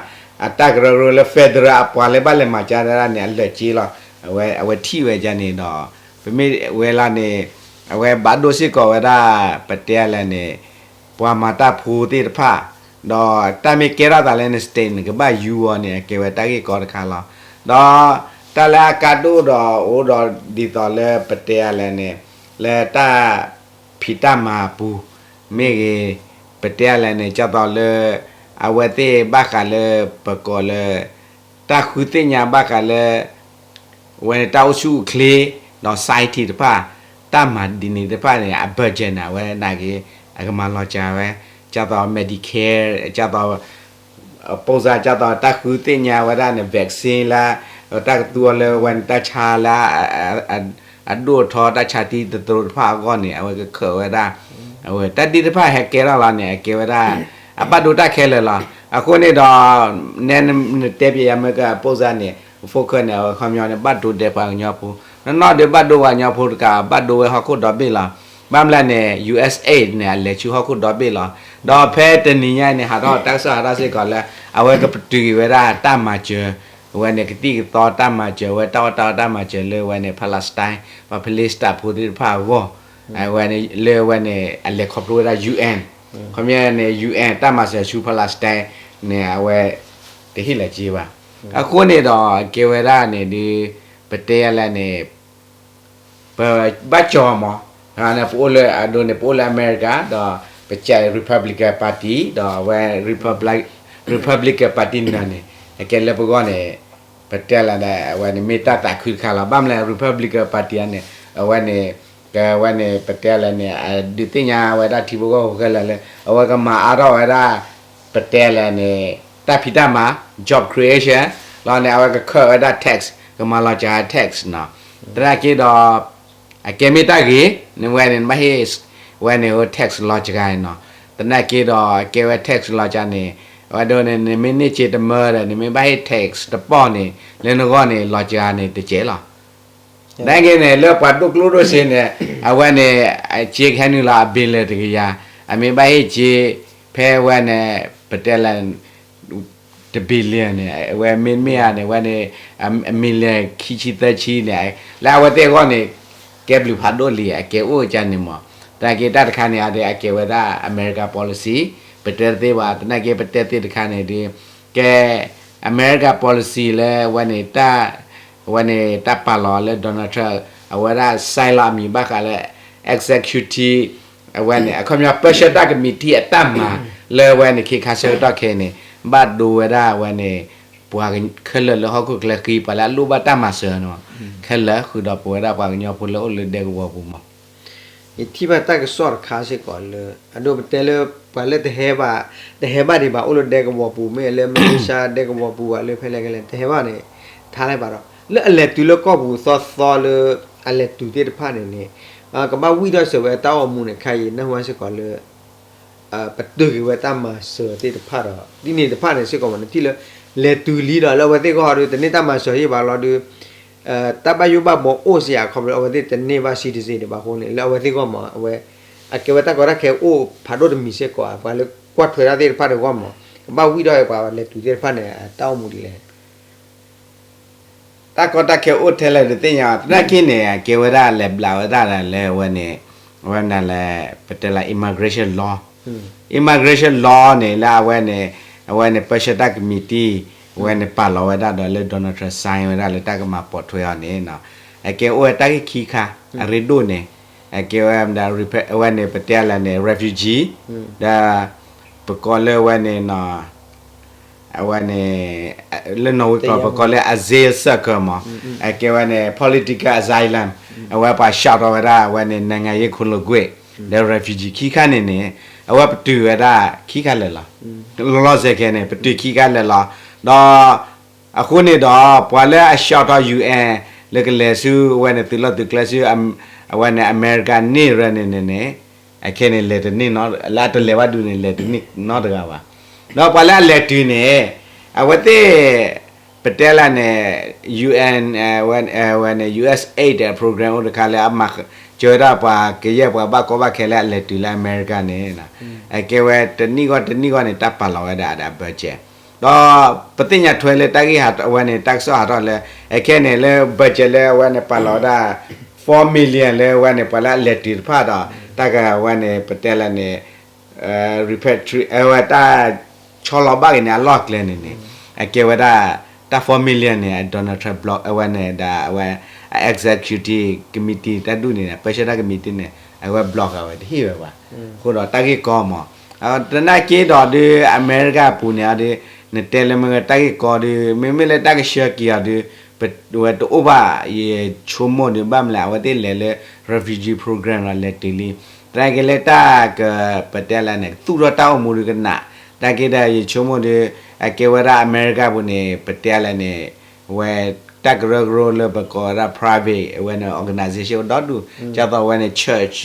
အတၢ်ကရၢကရိလၢ federal အပှၤလၢဘၣ်လဲၤမၤစၢၤဒၣ်န့ၣ် အလၢာ်က့လီၤ. အဝဲ အဝဲထံၣ်ဝဲဒ်န့ၣ်ဒီး ပမ့ၢ်ဝဲလၢန့ၣ် အဝဲဘၣ်ဒိစ့ၢ်ကီးဝဲဒၣ် ပတဲလဲၣ်န့ၣ် ပှၤမၤတၢ်ဖိသ့ၣ်တဖၣ် ဒီးတၢ်မ့ၢ်ကဲထီၣ်သးလၢန state န့ၣ် ကဘၣ်ယူၤအီၤန့ၣ် အကဲဝဲတၢ်ဂ့ၢ်ကီတခါလီၤ. ဒီးတၢ်လၢအကါဒိၣ်ဒီးအိၣ်ဒီး ဒ်သိးလၢပတဲလဲၣ်န့ၣ် လၢတၢ်ဖံးတၢ်မၤအပူၤ မ့ၢ်ဂ့ၤ ပတဲလဲၣ်န့ၣ် ဒ်သိးလၢ အဝဲသ့ၣ်ဘၣ်ဃးလၢပကိးလၢ တၢ်ဃုသ့ၣ်ညါဘၣ်ဃးလၢ အဝဲန့ၣ်တၢ်အိၣ်ဆူၣ်အိၣ်ချ့ ဒီး science တဖၣ် တၢ်မၤဒ်န့ၣ်တဖၣ်န့ၣ် အ budget န့ၣ် အဝဲနာ်က့ အကမၤလီၤစှၤဝဲ ဒ်သိး Medicare ဒ်သိး ပိစါ ဒ်သိးတၢ်ဃုသ့ၣ်ညါဝဲဒၣ်န့ၣ် vaccine လၢ တၢ်ကသူအီၤလၢအဝဲန့ၣ် တၢ်ဆါလၢ အဒိၣ်အထီ တၢ်ဆါတံၢ်တသရိာ်တဖၣ်အဂီၢ်န့ၣ် အဝဲကခၢၣ်ဝဲဒၣ် အဝဲတၢ်ဒ်တဖၣ်ဟဲကဲထီၣ်လီၤန့ၣ် အကဲဝဲဒၣ် အဘၣ်ဒိတၢ်ခဲလၢာ်လီၤ. အဃိန့ၣ်ဒီး နဲ နတဲပယၤမ့ၢ်ကပိစါန့ၣ် focus န့ၣ် အဝဲခီပညီန့ၣ် ဘၣ်ဒိဒဲးပှၤကညီဖိ နီၢ်နီၢ်ဒီးဘၣ်ဒိပှၤကညီဖိတကး ဘၣ်ဒိဝဲဟီၣ်ခိၣ်ဒီဘ့ၣ်လီၤ. ဘၣ်မနုၤလဲၣ်န့ၣ် USAID န့ၣ် အလဲၤဆူဟီၣ်ခိၣ်ဒီဘ့ၣ်လီၤ. ဒီးဖဲတနံၤညါအံၤန့ၣ် ဟးထီၣ်တၢ်ကစီၣ်ဟးထီၣ်စ့ၢ်ကီးလၢ အဝဲကပတုာ်က့ၤဝဲဒၣ်တၢ်မၤစၢၤ အဝဲန့ၣ် ကသံၣ်ကသီတၢ်မၤစၢၤ အဝဲတၢ်အီၣ်တၢ်အီတၢ်မၤစၢၤလၢအဝဲန့ၣ် Palestine ပှၤ Palestine ဖိသ့ၣ်တဖၣ်အဂီၢ် အဝဲန့ၣ် လၢအဝဲန့ၣ် အလဲၤခီဖျိဝဲဒၣ် UN ခီပညီန့ၣ် UN တၢ်မၤစၢၤဆူ Palestine န့ၣ် အဝဲ တဟ့ၣ်လီၤစ့ဘၣ်. အဃိန့ၣ်ဒီး ကဲဝဲဒၣ်န့ၣ်ဒီး ပတဲလဲၣ်န့ၣ် ပဘၣ်ကၠီမး ပအိၣ်လၢအဒိန့ၣ် ပအိၣ်လၢအမဲရကၤ ဒီးပကဲ Republican Party ဒီးအဝဲ Republican Party န့ၣ်န့ၣ် အကဲလၢပဂီၢ်န့ၣ် ပတဲလဲၣ်န့ၣ် အဝဲန့ၣ်မ့ၢ်တၢ်သးခုတခါလီၤ. ဘၣ်မနုၤလဲၣ် Republican Party န့ၣ် အဝဲန့ၣ် ကဝဲန့ၣ် ပတဲလဲၣ်န့ၣ် အဒုးသ့ၣ်ညါဝဲဒၣ်ထံဖိကီၢ်ဖိခဲလၢာ်လၢ အဝဲကမၤအါထီၣ်ဝဲဒၣ် ပတဲလဲၣ်န့ၣ် တၢ်ဖံးတၢ်မၤ job creation လီၤန့ၣ် အဝဲကခၢၣ်ဝဲဒၣ် tax ကမၤလီၤစှၤ tax နီၤ. သနာ်က့ဒီး အကဲမ့ၢ်တၢ်ဂ့ၤ နဝဲန့ၣ် နဘၣ်ဟ့ၣ် ဝဲန့ၣ် tax လီၤစှၤနီၤ. သနာ်က့ဒီး အကဲဝဲ tax လီၤစှၤန့ၣ် အဝဲဒိန့ၣ် နမ့ၢ်န့ၢ်စ့တမၢဒီး နမ့ၢ်ဘၣ်ဟ့ၣ် tax တပီၢ်န့ၣ် လၢနဂီၢ်န့ၣ် လီၤစှၤန့ၣ်တစဲးလီၤ. သနာ်က့န့ၣ် လၢပှၤဒိၣ်ကျိၣ်ဒိၣ်စ့န့ၣ် အဝဲန့ၣ် စ့ကဟဲနုာ်လီၤ အ billion တကယၤ အမ့ၢ်ဘၣ်ဟ့ၣ်စ့ ဖဲဝဲန့ၣ် ပတဲလဲၣ် တ billion န့ၣ် အဝဲမ့တမ့ၢ်ဧါန့ၣ် ဝဲန့ၣ် အ million ခံဆံသၢဆံန့ၣ် လၢအဝဲသ့ၣ်အဂီၢ်န့ၣ် ကဲဘျုးဖးဒိၣ်လံ အကဲအိၣ်ကန့ၣ်မး. သနာ်က့တၢ်တခါန့ၣ် အဒၣ်အကဲဝဲဒၣ် America policy ပတဲတသ့ဘၣ်. သနာ်က့ပတဲသ့တခါန့ၣ်ဒီး ကဲ America policy လၢဝဲန့ၣ်တၢ် ဝဲန့ၣ်တၢ်ပာ်လီၤလၢ Donald Trump အဝဲဒၣ် sign လီၤအမံၤဘၣ်ဃးလၢ executive အဝဲန့ၣ် အခီပညီ special တၢ် committee အတၢ်မၤ လၢဝဲန့ၣ် ခ့ခါဆၢကတီၢ်ခဲအံၤန့ၣ် ဘၣ်ဒိဝဲဒၣ်ဝဲန့ၣ် ပှၤခဲလၢာ်လၢဟီၣ်ခိၣ်ချၢဃံ ပှၤလၢအလိၣ်ဘၣ်တၢ်မၤစၢၤန့ၣ် ခဲလၢာ်ဃုာ်ဒီးပဝဲဒၣ်ပှၤကညီဖိလၢအိၣ်လၢဒဲကဝီၤပူၤမး. ယထံၣ်ဘၣ်တၢ်ကစီၣ်တခါစ့ၢ်ကီးလၢ အဒိပတဲလၢ ပှၤလၢတဟဲဘၣ်, တဟဲဘၣ်ဒံးဘၣ် အိၣ်လၢဒဲကဝီၤပူၤ မ့ၢ်လၢ Malaysia ဒဲကဝီၤပူၤ ဘၣ်လၢဖဲလဲၣ်ကလဲၣ် တဟဲဘၣ်န့ၣ် ထါလဲၣ်ဘၣ်ဒီး လၢအလဲၤတုၤလၢကီၢ်ပူၤသီသီလၢ အလဲၤတုၤသ့ၣ်တဖၣ်န့ၣ်န့ၣ် ကဘၣ်ဝံၣ်ထီၣ်စၢၤဝဲတၢ်အိၣ်မူန့ၣ် ခဲအံၤ နၢ်ဟူဘၣ်စ့ၢ်ကီးလၢ ပတုာ်က့ၤဝဲတၢ်မၤစၢၤသ့ၣ်တဖၣ်ဒီး ဒ်န့ၣ်တဖၣ်န့ၣ်စ့ၢ်ကီးမး နထံၣ်လၢ လဲၤတုၤလံဒီး လၢအဝဲသ့ၣ်ဂီၢ်ဒီး တန့ၢ်တၢ်မၤစၢၤဟ့ၣ်ဘၣ်လီၤဒီး တၢ်ဘၣ်ယိၣ်ဘၣ်ဘှီအိၣ်စ့ၢ်ကီး ခီဖျိလၢအဝဲသ့ၣ်တန့ၢ်ဘၣ် citizen ဒံးဘၣ်အဃိန့ၣ် လၢအဝဲသ့ၣ်ဂီၢ်မး အဝဲ အကဲဝဲတၢ်ကီတၢ်ခဲအိၣ်ဖးဒိၣ်တမံၤစ့ၢ်ကီး ပှၤလၢကွၢ်ထွဲတၢ်သ့ၣ်တဖၣ်ဒီးဂီၢ်မး ကဘၣ်ဝံၣ်ထီၣ်ပှၤလဲၤတုၤသ့ၣ်တဖၣ်န့ၣ် တၢ်အိၣ်မူဒ်လဲၣ် တၢ်ကီတၢ်ခဲအိၣ်ထဲလဲၣ်တသ့ၣ်ညါ သနာ်က့န့ၣ် အကဲဝဲဒၣ်လဲၤဘျးဝဲဒၣ်လၢအဝဲန့ၣ် အဝဲမနုၤလဲၣ် ပတဲလၢ immigration law, immigration law န့ၣ် လၢအဝဲန့ၣ် အဝဲန့ၣ် ပၢဆှၢတၢ်ကမံးတံၢ် အဝဲန့ၣ်ပာ်လီၤဝဲဒၣ်ဒီးလၢ Donald Trump sign ဝဲဒၣ်လၢတၢ်ကမၤပိာ်ထွဲအီၤန့ၣ် အကဲအိၣ်ဝဲတၢ်ဂ့ၢ်ခံခါ အရ့ဒိၣ်န့ၣ် အကဲဝဲ အဝဲန့ၣ် ပတဲလၢန့ၣ် refugee ဒီး ပကိးလၢအဝဲန့ၣ် အဝဲန့ၣ် လၢနီၣ်ဝ့ကီၢ် ပကိးလၢ asylum seeker မး အကဲဝဲန့ၣ် political asylum အဝဲပှၤ လျှောက် ထီၣ်ဝဲဒၣ် အဝဲန့ၣ် နိုင်ငံရေးခိုလှုံခွင့် ဒီး refugee ခံခါန့ၣ်န့ၣ် အဝဲပတုာ်ဝဲဒၣ်ခံခါလၢာ်လီၤ. လီၤလီၤဆဲးဆဲးန့ၣ် ပတုာ်ခံခါလၢာ်လီၤ. ဒီး အဃိန့ၣ်ဒီး ပှၤလၢအ လျှောက် ထီၣ် ယူၣ်အဲၣ် လၢကလဲၤဆူ အဝဲန့ၣ် သုးလီၢ်သုးကျဲဆူ အဝဲန့ၣ် အမဲရကၤန့ၣ်ရၢန့ၣ်န့ၣ်န့ၣ် အခဲန့ၣ်လဲၤတန့ၢ် လၢအတလဲၤဘၣ်ဒုးန့ၣ် လဲၤတန့ၢ်နီတဂၤဘၣ်. ဒီးပှၤလၢအလဲၤတုၤန့ၣ် အဝဲသ့ၣ် ပတဲလၢန့ၣ် UN ဝဲန့ၣ် USAID program အိၣ်တခါလၢအမၤစၢၤဝဲဒၣ်ပှၤကယဲၢ်ပှၤဘၣ်ကီဘၣ်ခဲလၢအလဲၤတုၤလၢအမဲရကၤန့ၣ် အကဲဝဲတနံၣ်ဂီၢ်တနံၣ်ဂီၢ်န့ၣ် တၢ်ပာ်လီၤဝဲဒၣ်အ budget ဒီးပသ့ၣ်ညါထွဲလၢတၢ်ဂ့ၢ်ဟးထီၣ်ဝဲန့ၣ် တၢ်ကစီၣ်ဟးထီၣ်လၢ အခဲန့ၣ်လၢ budget လၢအဝဲန့ၣ်ပာ်လီၤဝဲဒၣ် four million လၢအဝဲန့ၣ် ပှၤလၢအလဲၤတုၤတဖၣ်ဒီး တၢ်ကဝဲန့ၣ် ပတဲလၢန့ၣ် repatriate အဝဲတၢ်ဆီလီၤဘၣ်က့ၤန့ၣ် အလီၢ်အကျဲန့ၣ်န့ၣ် အကဲဝဲဒၣ် တၢ် four million န့ၣ် Donald Trump block အဝဲန့ၣ်ဒီးအဝဲ executive committee တၢ်ဒူၣ်န့ၣ် ပၢဆှၢတၢ် committee န့ၣ် အဝဲ block အဝဲတဟ့ၣ်ဝဲဘၣ်. အဃိဒီးတၢ်ဂ့ၢ်ကီမး သနာ်က့ဒီးဒုး အမဲရကၤအပူၤန့ၣ်အီၤဒုး နတဲလၢမ့ၢ်တၢ်ဂ့ၢ်ကီဒုး မ့မ့ၢ်လၢတၢ်ကဆှၢက့ၤအီၤဒုး ပဝဲတအိၣ်ဘၣ် ယဆိကမိၣ်ဒုး ဘၣ်မနုၤလဲၣ် အဝဲသ့ၣ်လဲၤလၢ refugee program ဒီးလဲၤတုၤလံ သနာ်က့လၢတၢ်က ပတဲလၢန့ၣ် သူၣ်ထီၣ်တၢ်အိၣ်မူဒုးကနၣ် သနာ်က့ဒီးယဆိကမိၣ်ဒုး အကဲဝဲဒၣ်အမဲရကၤပူၤန့ၣ် ပတဲလၢန့ၣ် ဝဲ တၢ်ကရၢကရိလၢပကိးဝဲဒၣ် private အဝဲန့ၣ် organization အိၣ်ဒီဒူၣ် ဒ်သိးအဝဲန့ၣ် church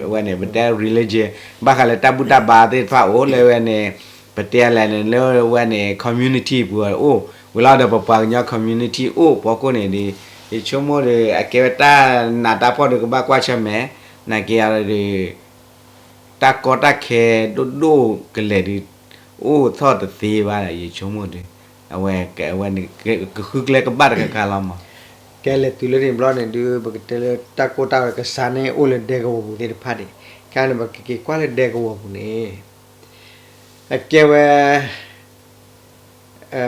အဝဲန့ၣ် ပတဲ religion ဘၣ်ဃးလၢတၢ်ဘူၣ်တၢ်ဘါသ့ၣ်တဖၣ်အိၣ်လၢအဝဲန့ၣ် ပတဲလၢန့ၣ် လၢအဝဲန့ၣ် community ပူၤအိၣ် ဝံၤလီၤဒီးပပှၤကညီ community အိၣ်ဖီခိၣ်န့ၣ်ဒီး ယဆိကမိၣ်ဒီး အကဲဝဲတၢ်နးတၢ်ဖှီၣ်ဒီးကဘၣ်ကွၢ်ဆၢၣ်မဲာ် သနာ်က့ဒီး တၢ်ကီတၢ်ခဲဒိၣ်ဒိၣ်ကလဲာ်ဒုး အိၣ်ထီၣ်တသ့ဘၣ်ဒီး ယဆိကမိၣ်ဒီး အဝဲ အဝဲန့ၣ် ကဃုကျဲကဘၣ်တခါခါလီၤမး. ကဲလဲၤတုၤလၢန့ၣ်ဘျီန့ၣ်ဒုး ပကတဲလၢတၢ်ကိၢ်တၢ်ဂီၤကစးန့ၣ်အိၣ်လၢဒဲကဝီၤပူၤသ့ၣ်တဖၣ်န့ၣ် ခဲအံၤန့ၣ် ပကက့ၤကွၢ်လၢဒဲကဝီၤပူၤန့ၣ် အကဲဝဲ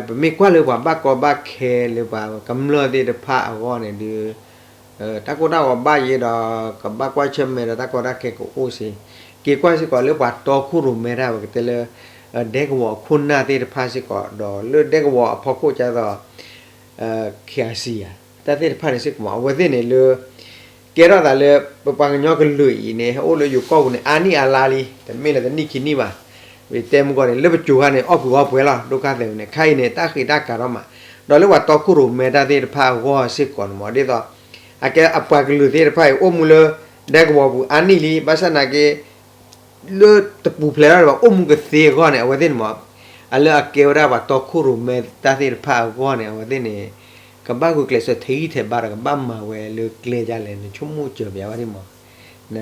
ပမ့ၢ်ကွၢ်လၢပှၤဘၣ်ကီဘၣ်ခဲလၢပှၤကမျၢၢ်သ့ၣ်တဖၣ်အဂီၢ်န့ၣ်ဒုး တၢ်ကိၢ်တၢ်ဂီၤဘၣ်ယဲဒီး ကဘၣ်ကွၢ်ဆၢၣ်မဲာ်ဒီးတၢ်ကီတၢ်ခဲကအိၣ်စ့ၢ်, က့ၤကွၢ်စ့ၢ်ကီးလၢပှၤတီခိၣ်ရိၣ်မဲတၢ် ပကတဲလၢ ဒဲကဝီၤအခိၣ်နၢ်သ့ၣ်တဖၣ်စ့ၢ်ကီး ဒီးလၢဒဲကဝီၤအဖီခိၣ်ကသိး ခ့ၣ်အစံယၤ တၢ်သ့ၣ်တဖၣ်န့ၣ်စ့ၢ်ကီးမး အဝဲသ့ၣ်န့ၣ်လၢ ကဲထီၣ်သးလၢ ပပှၤကညီကလုာ်အံၤန့ၣ် ဟဲအိၣ်လၢယိၤကီၢ်ပူၤန့ၣ် အါနံၣ်အါလါလံ တမ့ၢ်လၢတနံၣ်ခံနံၣ်ဘၣ်. ပတဲမုၢ်ဂီၢ်န့ၣ် လၢပစိၤခါန့ၣ် အီၣ်ကုာ်အီပှဲၤလီၤ ဒိၣ်ကါသဲးန့ၣ် ခဲအံၤန့ၣ် တၢ်ဃ့တၢ်ကၤထီၣ်မး ဒီးလၢပှၤတီခိၣ်ရိၣ်မဲတၢ်သ့ၣ်တဖၣ်အဂီၢ်စ့ၢ်ကီးန့ၣ်မး ဒ်သိး အကဲအပှၤကလုာ်သ့ၣ်တဖၣ်အံၤ အိၣ်မူလၢ ဒဲကဝီၤပူၤအါနံၣ်လံ ဘၣ်ဆၣ်သနာ်က့ လၢတပူၤဖျဲးထီၣ်ဒီး အိၣ်မူကသ့အဂီၢ်န့ၣ် အဝဲသ့ၣ်န့ၣ်မး အလၢအကဲဝဲဒၣ်ပှၤတီခိၣ်ရိၣ်မဲတၢ်သ့ၣ်တဖၣ်အဂီၢ်န့ၣ် အဝဲသ့ၣ်န့ၣ် ကဘၣ်ဂုာ်ကျဲးစၢးထဲးဂံၢ်ထဲးဘါဒီး ကဘၣ်မၤဝဲလၢကျဲဒ်လဲၣ် နဆိကမိၣ်စၢၤပဝဲသ့ၣ်မး န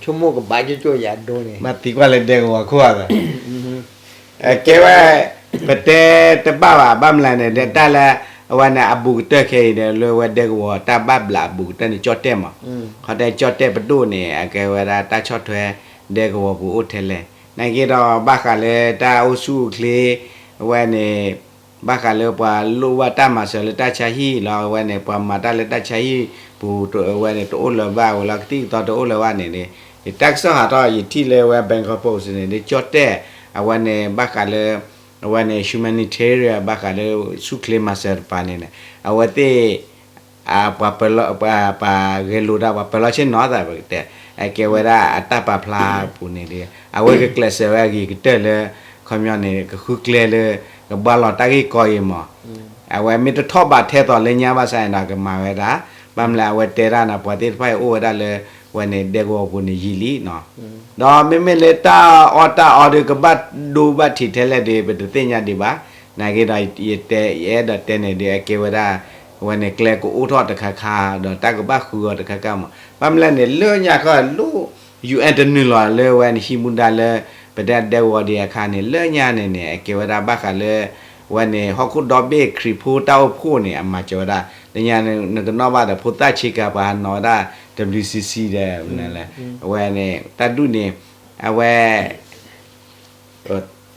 ဆိကမိၣ်ကဘၣ်ကၠိကၠိယၤဒိန့ၣ် မၤသံကွၢ်လၢဒဲကဝီၤခိၣ်ဧါ ကဲဝဲ ပတဲတဘၣ်ဘၣ် ဘၣ်မနုၤလဲၣ်န့ၣ် တၢ်လၢ အဝဲန့ၣ်အဘူးကတၢၢ်ခဲအံၤန့ၣ် လၢဝဲဒဲကဝီၤတၢ်ဘၣ်ဘျးအဘူးကတၢၢ်န့ၣ် ကၠီၣ်တဲၣ်မး ခီတဲကၠီၣ်တဲၣ်ပဒိၣ်န့ၣ် အကဲဝဲဒၣ်တၢ်ဆီၣ်ထွဲ ဒဲကဝီၤပူၤအိၣ်ထဲလဲၣ် နာ်က့ဒီးဘၣ်ဃးလၢတၢ်အိၣ်ဆူၣ်အိၣ်ချ့ အဝဲန့ၣ် ဘၣ်ဃးလၢပှၤလိၣ်ဘၣ်တၢ်မၤစၢၤလၢတၢ်ဆါဟံၣ်လီၤ အဝဲန့ၣ် ပှၤမၤတၢ်လၢတၢ်ဆါဟံၣ်ပူၤ အဝဲန့ၣ် တအိၣ်လၢၤဘၣ်ဝဲလီၤ ကသံၣ်ကသီတအိၣ်လၢၤဘၣ်န့ၣ် တၢ်ကစီၣ်ဟးထီၣ် ယထံၣ်လၢဝဲ Bangkok Post န့ၣ် ကၠီၣ်တဲၣ် အဝဲန့ၣ် ဘၣ်ဃးလၢ အဝဲန့ၣ် humanitarian ဘၣ်ဃးလၢဆူၣ်ချ့မၤစၢၤတပၤန့ၣ် အဝဲသ့ၣ် ပှၤပၢၤလီၤ ပှၤဂဲၤလိာ်တၢ် ပှၤပၢၤလီၤဆ့ၣ်နီၤသး ပကတဲ အကဲဝဲဒၣ်အတၢ်ပာ်ဖျါအပူၤန့ၣ်ဒီး အဝဲကကျဲးစၢးဝဲအဂ့ၤကတၢၢ်လၢ ခီပညီန့ၣ် ကဃုကျဲလၢ ကဘှါလီၤတၢ်ဂ့ၢ်ကီအံၤမး အဝဲမ့ၢ်တထီၣ်ဘးထဲသိးလၢညါဘၣ်ဆၣ်န့ၣ်ဒီး ကမၤဝဲဒၣ် ဘၣ်မနုၤလဲၣ် အဝဲတဲဒၣ်န့ၣ် ပှၤသ့ၣ်တဖၣ်အံၤအိၣ်ဝဲဒၣ်လၢ ဝဲန့ၣ်ဒဲကဝီၤပူၤန့ၣ်ယံာ်လံနီၤ. ဒီးမ့မ့ၢ်လၢတၢ်အီၣ်တၢ်အီဒီး ကဘၣ်ဒိဘၣ်ထံးထဲလဲၣ်ဒီး ပတသ့ၣ်ညါဒံးဘၣ်. နာ်က့ဒီး ယတဲ ယအဲၣ်ဒိးတဲန့ၣ်ဒီး အကဲဝဲဒၣ် ဝဲန့ၣ် ကျဲကအိၣ်ထီၣ်တခါခါ ဒီးတၢ်ကဘၣ်ဃုအီၤတခါခါမး. ဘၣ်မနုၤလဲၣ်န့ၣ် လၢညါခီလၢ ယူၣ်အဲၣ် တနုာ်လီၤလၢဝဲန့ၣ် ဟံးမူဒါလၢ ပတဲဒဲကဝီၤဒံးအခါန့ၣ် လၢညါန့ၣ်န့ၣ် အကဲဝဲဒၣ်ဘၣ်ဃးလၢ ဝဲန့ၣ် ဟီၣ်ခိၣ်ဒီဘ့ၣ်ခရံာ်ဖိတၢ်အိၣ်ဖှိၣ်န့ၣ် အမၤစၢၤဝဲဒၣ် လၢညါန့ၣ် နကနီၣ်ဘၣ်ဒီး ဖိသၣ်ဆ့ကၤပှၤဟးနီၤဝဲဒၣ် WCC ဒီး အဝဲန့ၣ် တၢ်ဒူၣ်န့ၣ် အဝဲ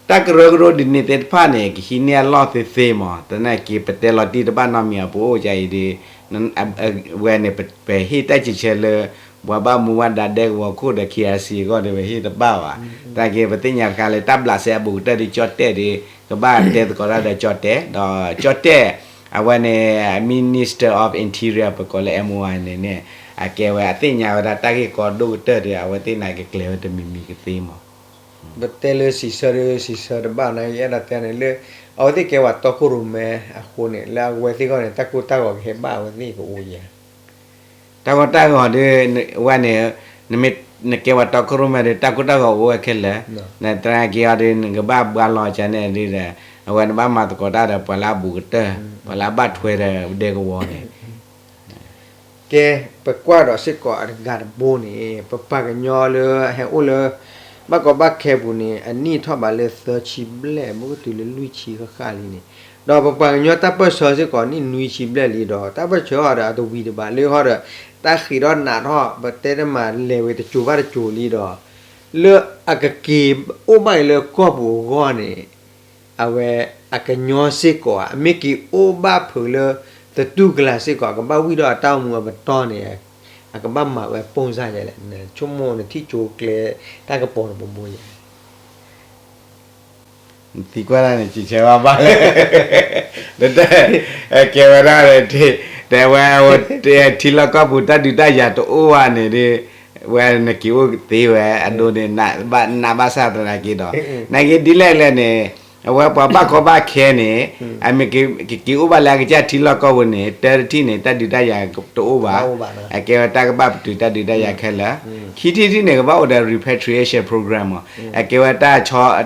တၢ်ကရၢကရိဒ်န့ၣ်သ့ၣ်တဖၣ်န့ၣ် ကဟံးန့ၢ်အလီၢ်သ့သ့မး, သနာ်က့ ပတဲလီၤတံၢ်တဘၣ်နီတမံၤအပူၤအိၣ်ကါအံၤဒီး ဝဲန့ၣ် ပဟ့ၣ်တၢ်စံးဆၢလၢ ပှၤဘၣ်မူဘၣ်ဒါဒဲကဝီၤခိၣ်ဒီး KIC အဂီၢ်ဒီး ပဟ့ၣ်တဘၣ်ဘၣ်. သနာ်က့ ပသ့ၣ်ညါတခါလၢ တၢ်ဘျးစဲအဘူးကတၢၢ်ဒီး ကၠီၣ်တဲၣ်ဒီး ကဘၣ်တဲသကိးတၢ်ဒီးကၠီၣ်တဲၣ်, ဒီးကၠီၣ်တဲၣ် အဝဲန့ၣ် Minister of Interior ပကိးလၢ MOI န့ၣ်န့ၣ် အကဲဝဲအသ့ၣ်ညါဝဲဒၣ်တၢ်ဂ့ၢ်ကီဒိၣ်ကတၢၢ်ဒီး အဝဲသ့ၣ်န့ၣ်ကကျဲၤဝဲတမံၤမံၤကသ့မး. ပတဲလၢစံးဆၢဒီး စံးဆၢတဘၣ်န့ၣ် ယအဲၣ်ဒိးတဲန့ၣ်လၢ အဝဲသ့ၣ်ကဲပှၤတီခိၣ်ရိၣ်မဲအဃိန့ၣ် လၢအဝဲသ့ၣ်အဂီၢ်န့ၣ် တၢ်ကိၢ်တၢ်ဂီၤကဟဲဘၣ်အဝဲသ့ၣ်ကအိၣ်ယဲၢ် တၢ်ကိၢ်တၢ်ဂီၤဒီး ဝဲန့ၣ် နမ့ၢ်နကဲပှၤတီခိၣ်ရိၣ်မဲဒီး တၢ်ကိၢ်တၢ်ဂီၤအိၣ်ဝဲခဲလၢာ်, နသနာ်က့အီၤဒီး နကဘၣ်ဘှါလီၤကန့ၣ်ဒီး အဝဲနဘၣ်မၤသကိးတၢ်ဒီး ပှၤလၢအဘူးကတၢၢ်, ပှၤလၢအဘၣ်ထွဲဒီးဒဲကဝီၤန့ၣ် ကဲ ပကွၢ်ဒီးစ့ၢ်ကီးအတဂၤတဘိန့ၣ် ပပှၤကညီလၢဟဲအိၣ်လၢ ဘၣ်ကီဘၣ်ခဲပူၤန့ၣ် အနံၣ်ထီၣ်ဘးလၢသၢဆံဘျဲၣ် မ့ၢ်ကတုၤလၢလွံၢ်ဆံဃၣ်ဃၣ်လံန့ၣ်, ဒီးပပှၤကညီတၢ်ပၢၢ်ဆၢစ့ၢ်ကီး နံၣ်နွံဆံဘျဲၣ်လံဒီး တၢ်ပၢၢ်ဆၢအီၤဒီးအတဝံၤတဘၣ်လၢဟီဒီး တၢ်ဃံးထီၣ်နးထီၣ် ပတဲတမံၤလဲၤဝဲတစိၤဘၣ်တစိၤလံဒီး လၢအကက့ၤအိၣ်ဘၣ်အံၤလၢကီၢ်ပူၤအဂီၢ်န့ၣ် အဝဲ အကညီစ့ၢ်ကီး အမ့ၢ်က့ၤအိၣ်ဘၣ်ဖုးလၢ သတူၢ်ကလာ်စ့ၢ်ကီး အကဘၣ်ဝံၣ်ဒီးအတၢ်အိၣ်မူအပတီၢ်န့ၣ် အကဘၣ်မၤဝဲပိၢ်စၢ်ယဲလဲၣ်, ဆိကမိၣ်နထံၣ်ကၠိကျဲ တၢ်ကပီၤတဘိဘိယဲ နသံကွၢ်တၢ်န့ၣ် စံးဆၢဘၣ်ဘၣ်လဲၣ်, တတဲ ကဲဝဲဒၣ် တဲဝဲ ထံလီၢ်ကီၢ်ပူၤ တၢ်ဒုးတၢ်ယၤတအိၣ်ဘၣ်န့ၣ်ဒီး ဝဲနက့ၤအိၣ်သ့ဝဲ အဒိန့ၣ် နးဘၣ်ဆၣ်သနာ်က့ဒီး နာ်က့ဒ်လဲၣ်လဲၣ်န့ၣ် အဝဲပှၤဘၣ်ကီဘၣ်ခဲန့ၣ် အမ့ၢ်ကက့ၤအိၣ်ဘၣ်လၢအကစၢ်ထံလီၢ်ကီၢ်ပူၤန့ၣ် တၢတထံၣ်န့ၣ် တၢ်ဒုးတၢ်ယၤတအိၣ်ဘၣ်, အကဲဝဲတၢ်ကဘၣ်ပတုာ်တၢ်ဒုးတၢ်ယၤခဲလၢာ်, ခံထံၣ်တထံၣ်န့ၣ် ကဘၣ်အိၣ်ဒီး repatriation program မး, အကဲဝဲတၢ်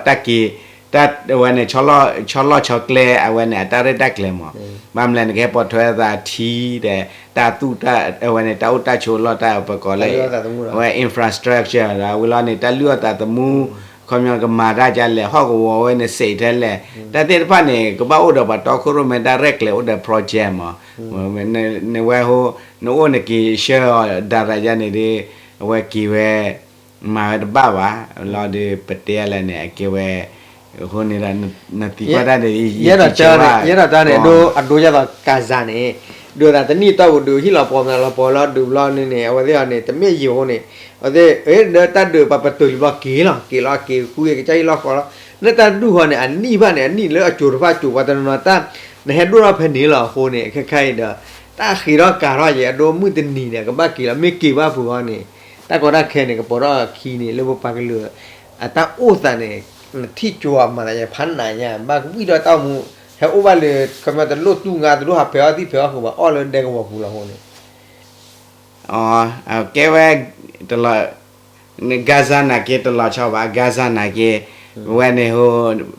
တၢ်က့ၤ တၢ်ဝဲန့ၣ် ဆီလီၢ်ဆီကျဲ အဝဲန့ၣ် အတၢ်ရဲၣ်တၢ်ကျဲၤမး, ဘၣ်မနုၤလဲၣ် နကဟဲပိာ်ထွဲသးထံဒီး တၢ်သူၣ်တၢ် အဝဲန့ၣ် တၢ်အိၣ်တၢ်ဆိးလီၢ်တၢ်ပကိးလၢ အဝဲ infrastructure ဒီးဝံၤလီၤန့ၣ် တၢ်လုၢ်အီၣ်သးသမူ ခီပညီကမၤတၢ်ကလဲၣ် ဟီၣ်ကဝီၤဝဲန့ၣ် စဲးထဲလဲၣ် တၢ်သ့ၣ်တဖၣ်န့ၣ် ကဘၣ်အိၣ်ဒီးပှၤတီခိၣ်ရိၣ်မဲတၢ်ရဲၣ်ကျဲၤအိၣ်ဒီး project မး, နဝဲဟိ နအိၣ်နက့ၤဆှၢအီၤ ဒါရၤယါန့ၣ်ဒီး အဝဲက့ၤဝဲ မၤဝဲတဘၣ်ဘၣ်, လီၤဒီးပတဲလဲၣ်န့ၣ် အကဲဝဲ အဃိန့ၣ်ဒီး နသံကွၢ်တၢ်န့ၣ် ယဲဒၣ်တၢ်န့ၣ် အဒိ အဒိယသး Gaza န့ၣ် ဒုးသးတနံၣ်တီၢ်ပူၤဒုး ဟံၣ်လီၤပှီၤမနုၤလီၤပှီၤလီၤဒုးဘျီန့ၣ်န့ၣ် အဝဲသ့ၣ်အီၤန့ၣ် တမ့ၢ်ယံာ်အဃိန့ၣ် အဝဲသ့ၣ် လၢတၢ်ဒုးပှၤပတုာ်လံဘျီက့ၤလီၤ က့ၤလီၤက့ၤဃုကစၢ်ဟံၣ်လီၢ်ဃီလီၤ လၢတၢ်ဒုးဃီန့ၣ် အနံၣ်ဘၣ်န့ၣ် အနံၣ်လၢအစိၤတဖၣ်စိၤ ပှၤတနီၤနီၤတၢ် နဟဲဒိၣ်ထီၣ်ဖဲန့ၣ်လီၤအဃိန့ၣ် ခဲခါအံၤဒီး တၢ်ဃ့ထီၣ်ကၤထီၣ်ယဲ အဒိမုၢ်တနံၤန့ၣ် ကဘၣ်က့ၤလီၤ မ့ၢ်က့ၤဘၣ်ဖုးဃီန့ၣ် တၢ်ကီတၢ်ခဲန့ၣ် ကပိာ်ထီၣ်အခံန့ၣ် လၢပပှၤကလုာ် အတၢ်အိၣ်သးန့ၣ် နထံၣ်ကၠိအမၤသးယဲ ဖးနးညါ ဘၣ်ကဝံၣ်ဒီးတၢ်အိၣ်မူ ဟဲအိၣ်ဘၣ်လၢ ခီပညီတလိၣ်တူၢ်ငါ တလိၣ်ဟးဖဲးအီၣ်သံၣ်ဖဲးအီၣ်ဃုာ်ဘၣ် အီၣ်လၢဒဲကဝီၤပူၤလီၤအဃိန့ၣ် ကဲဝဲ တလီၤ Gaza နာ်က့တလီၤဆီဘၣ် Gaza နာ်က့ ဝဲန့ၣ်ဟိ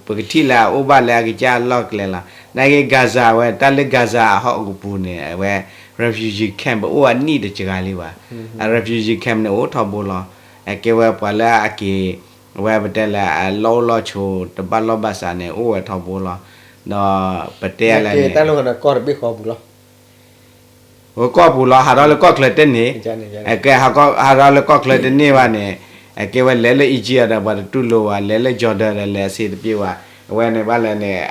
ပကထံၣ်လၢအအိၣ်ဘၣ်လၢအကစၢ်လီၢ်ကျဲလီၤ နာ်က့ Gaza ဝဲ တၢ်လၢ Gaza အဟီၣ်ကပူၤန့ၣ် အဝဲ refugee camp ပအိၣ်အနံၣ်တစှၤလံဘၣ် အ refugee camp န့ၣ် အိၣ်ထီဘိလီၤ အကဲဝဲပှၤလၢအက့ၤ အဝဲပတဲလၢအလီၢ်အိၣ်လီၢ်ဆိး တဘၣ်လီၢ်ဘၣ်စးန့ၣ် အိၣ်ဝဲထီဘိလီၤ ဒီးပတဲလဲၣ်န့ၣ် တၢ်လီၢ်ကီၢ်တဘ့ၣ်ဃီပူၤလီၤ ကီၢ်ပူၤလီၤ ဟးထီၣ်လၢကီၢ်ချၢတန့ၢ် ကဲ ဟးထီၣ်လၢကီၢ်ချၢတန့ၢ်ဘၣ်န့ၣ် အကဲဝဲလဲၤလၢ Egypt ဒီးပှၤတတူၢ်လိာ်ဘၣ် လဲၤလၢ Jordan ဒီးလဲၤအဆ့တပ့ၢ်ဘၣ် အဝဲန့ၣ်ဘၣ်လဲၣ်န့ၣ်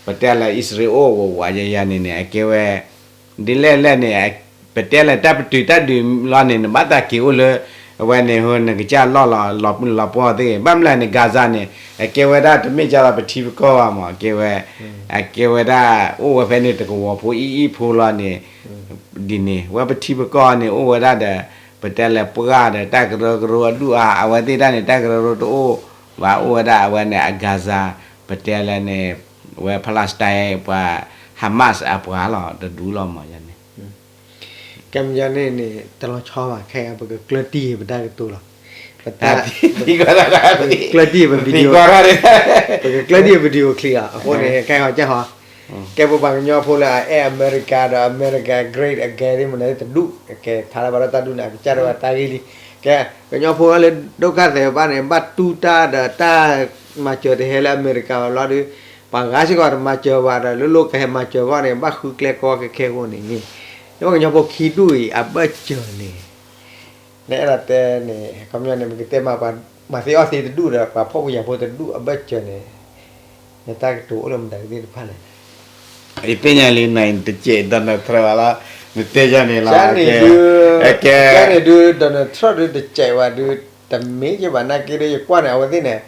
ပတဲလၢအံၣ်စရ့လးအိၣ်ဝးဝးယၤယၤန့ၣ်န့ၣ် အကဲဝဲ ဒ်လဲၣ်လဲၣ်န့ၣ် ပတဲလၢတၢ်ပတုာ်တၢ်ဒုးလီၤန့ၣ် နဘၣ်သးက့ၤအိၣ်လၢ အဝဲန့ၣ်ဟိ နကစၢ်လီၢ်လီၤ လီၤပှီၢ်သ့ၣ်ဂ့ၤ ဘၣ်မနုၤလဲၣ်န့ၣ် Gaza န့ၣ် အကဲဝဲဒၣ်တမ့ၢ်ကၢ်လီၤပထံပကီၢ်ဘၣ်မး အကဲဝဲ အကဲဝဲဒၣ် အိၣ်ဝဲဖဲန့ၣ်တကဝီၤဖိအံၤအံၤဖိလီၤန့ၣ် ဒ်န့ၣ် ဝဲပထံပကီၢ်န့ၣ် အိၣ်ဝဲဒၣ်ဒီး ပတဲလၢပှၢ်ဒီးတၢ်ကရၢကရိအဒူၣ်အါ အဝဲသ့ၣ်တၢ်န့ၣ် တၢ်ကရၢကရိတအိၣ်ဘၣ် အိၣ်ဝဲဒၣ်အဝဲန့ၣ်အ Gaza ပတဲလၢန့ၣ် ဝဲ Palestine ပှၤ Hamas အပှၤလီၤ တဒူလီၤမးယၤန့ၣ် ကဲမ့ၢ်ယၤန့ၣ်န့ၣ် တလီၤဆီဘၣ် ခဲအံၤ ပကကျၢၢ်တံၢ်ပတၢ်ကတိၤလီၤ. ပတၢ် ပကကျၢၢ်တံၢ်ပ video ပကကျၢၢ်တံၢ်ပ video clip လီၤ. အဃိန့ၣ် ခဲအံၤဟီကၢ်ဟီ ကဲပပှၤကညီဖိလၢအအဲၣ်အမဲရကၤဒီး အမဲရကၤ great again သ့ၣ်မနုၤတဒူၣ် ကဲထါလၢဘၣ်ဒီးတၢ်ဒူၣ်န့ၣ် အကစၢ်ဒၣ်ဝဲတၢ်ဂ့ၢ်လံ. ကဲ ကညီဖိလၢဒိၣ်ကၢ်သဲးဘၣ်န့ၣ် ဘၣ်တူၢ်တၢ်ဒီးတၢ်မၤစၢၤတဟဲလၢအမဲရကၤဘၣ်လီၤဒီး ပှၤဂၤစ့ၢ်ကီးတမၤစၢၤဘၣ်ဒီး လၢလီၢ်ကဟဲမၤစၢၤအဂီၢ်န့ၣ် ဘၣ်ဃုကျဲကီခဲခဲအဃိန့ၣ် ပှၤကညီဖိခံဒူၣ်အံၤအဘၢၣ်စၢၤန့ၣ် နအဲၣ်ဒိးတဲန့ၣ် ခီပညီန့ၣ် ပကတဲမၤပှၤမၤသ့အီၣ်သ့တဒူၣ်ဒီး ပှၤဖှီၣ်ဖိယာ်ဖိတဒူၣ်အဘၢၣ်စၢၤန့ၣ် နတၢ်ကတိၤအိၣ်လၢမတၤကသ့ၣ်တဖၣ်လဲၣ်. ယသ့ၣ်ညါလံ နတစဲး Donald Trump ဘၣ်လီၤ နတဲယၤန့ၣ်လီၤ ကဲန့ၣ်ဒုး Donald Trump ဒုးတစဲးဘၣ်ဒုး တမ့ၢ်ကဘၣ်နာ်က့ဒီး ယကွၢ်န့ၣ် အဝဲသ့ၣ်န့ၣ်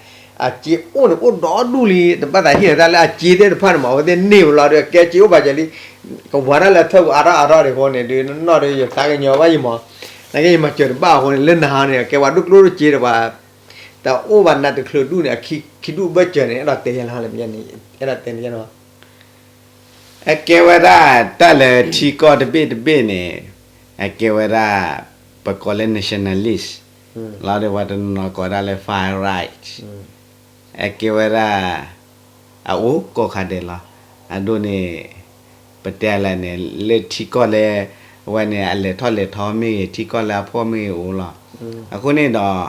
အစ့အိၣ်န့ၣ်အိၣ်ဒီဒူၣ်လံ တဘၣ်သးဟ့ၣ်လီၤတၢ်လၢအစ့သ့ၣ်တဖၣ်န့ၣ်မး အဝဲသ့ၣ်န့ၢ်ဝဲလီၤဒီး ကဲစ့အိၣ်ဘၣ်စၢၤလံ ကဝၤတၢ်လၢထၢပူၤအါထီၣ်အါထီၣ်ဒံးအဃိန့ၣ်ဒုး နီၢ်နီၢ်ဒုး ယသးကညီၤဘၣ်ယမး နာ်က့ယမၤစၢၤတဘၣ်အဃိန့ၣ် လၢနဟါန့ၣ် အကဲပှၤဒိၣ်ကျိၣ်ဒိၣ်စ့ဒီးပှၤ တအိၣ်ဘၣ်နးတချုးဒူၣ်န့ၣ် အခံဒူၣ်ဘၢၣ်စၢၤန့ၣ် အဲၣ်ဒိးတဲယၤလီၤ အဲၣ်ဒိးတဲန့ၣ် အကဲဝဲဒၣ်တၢ်လၢထံကီၢ်တဘ့ၣ်တဘ့ၣ်န့ၣ် အကဲဝဲဒၣ် ပကိးလၢ nationalist လီၤဒီးပှၤတနီၤနီၤကိးဒၣ်လၢ far right အကဲဝဲဒၣ် အအိၣ်ကိးခါဒဲးလီၤ. အဒိန့ၣ် ပတဲလဲၣ်န့ၣ် လၢထံကီၢ်လၢ အဝဲန့ၣ် အလဲၤထီၣ်လဲၤထီမ့ၢ်ဂ့ၤ ထံကီၢ်လၢအဖှီၣ်မ့ၢ်ဂ့ၤအိၣ်လီၤ. အဃိန့ၣ်ဒီး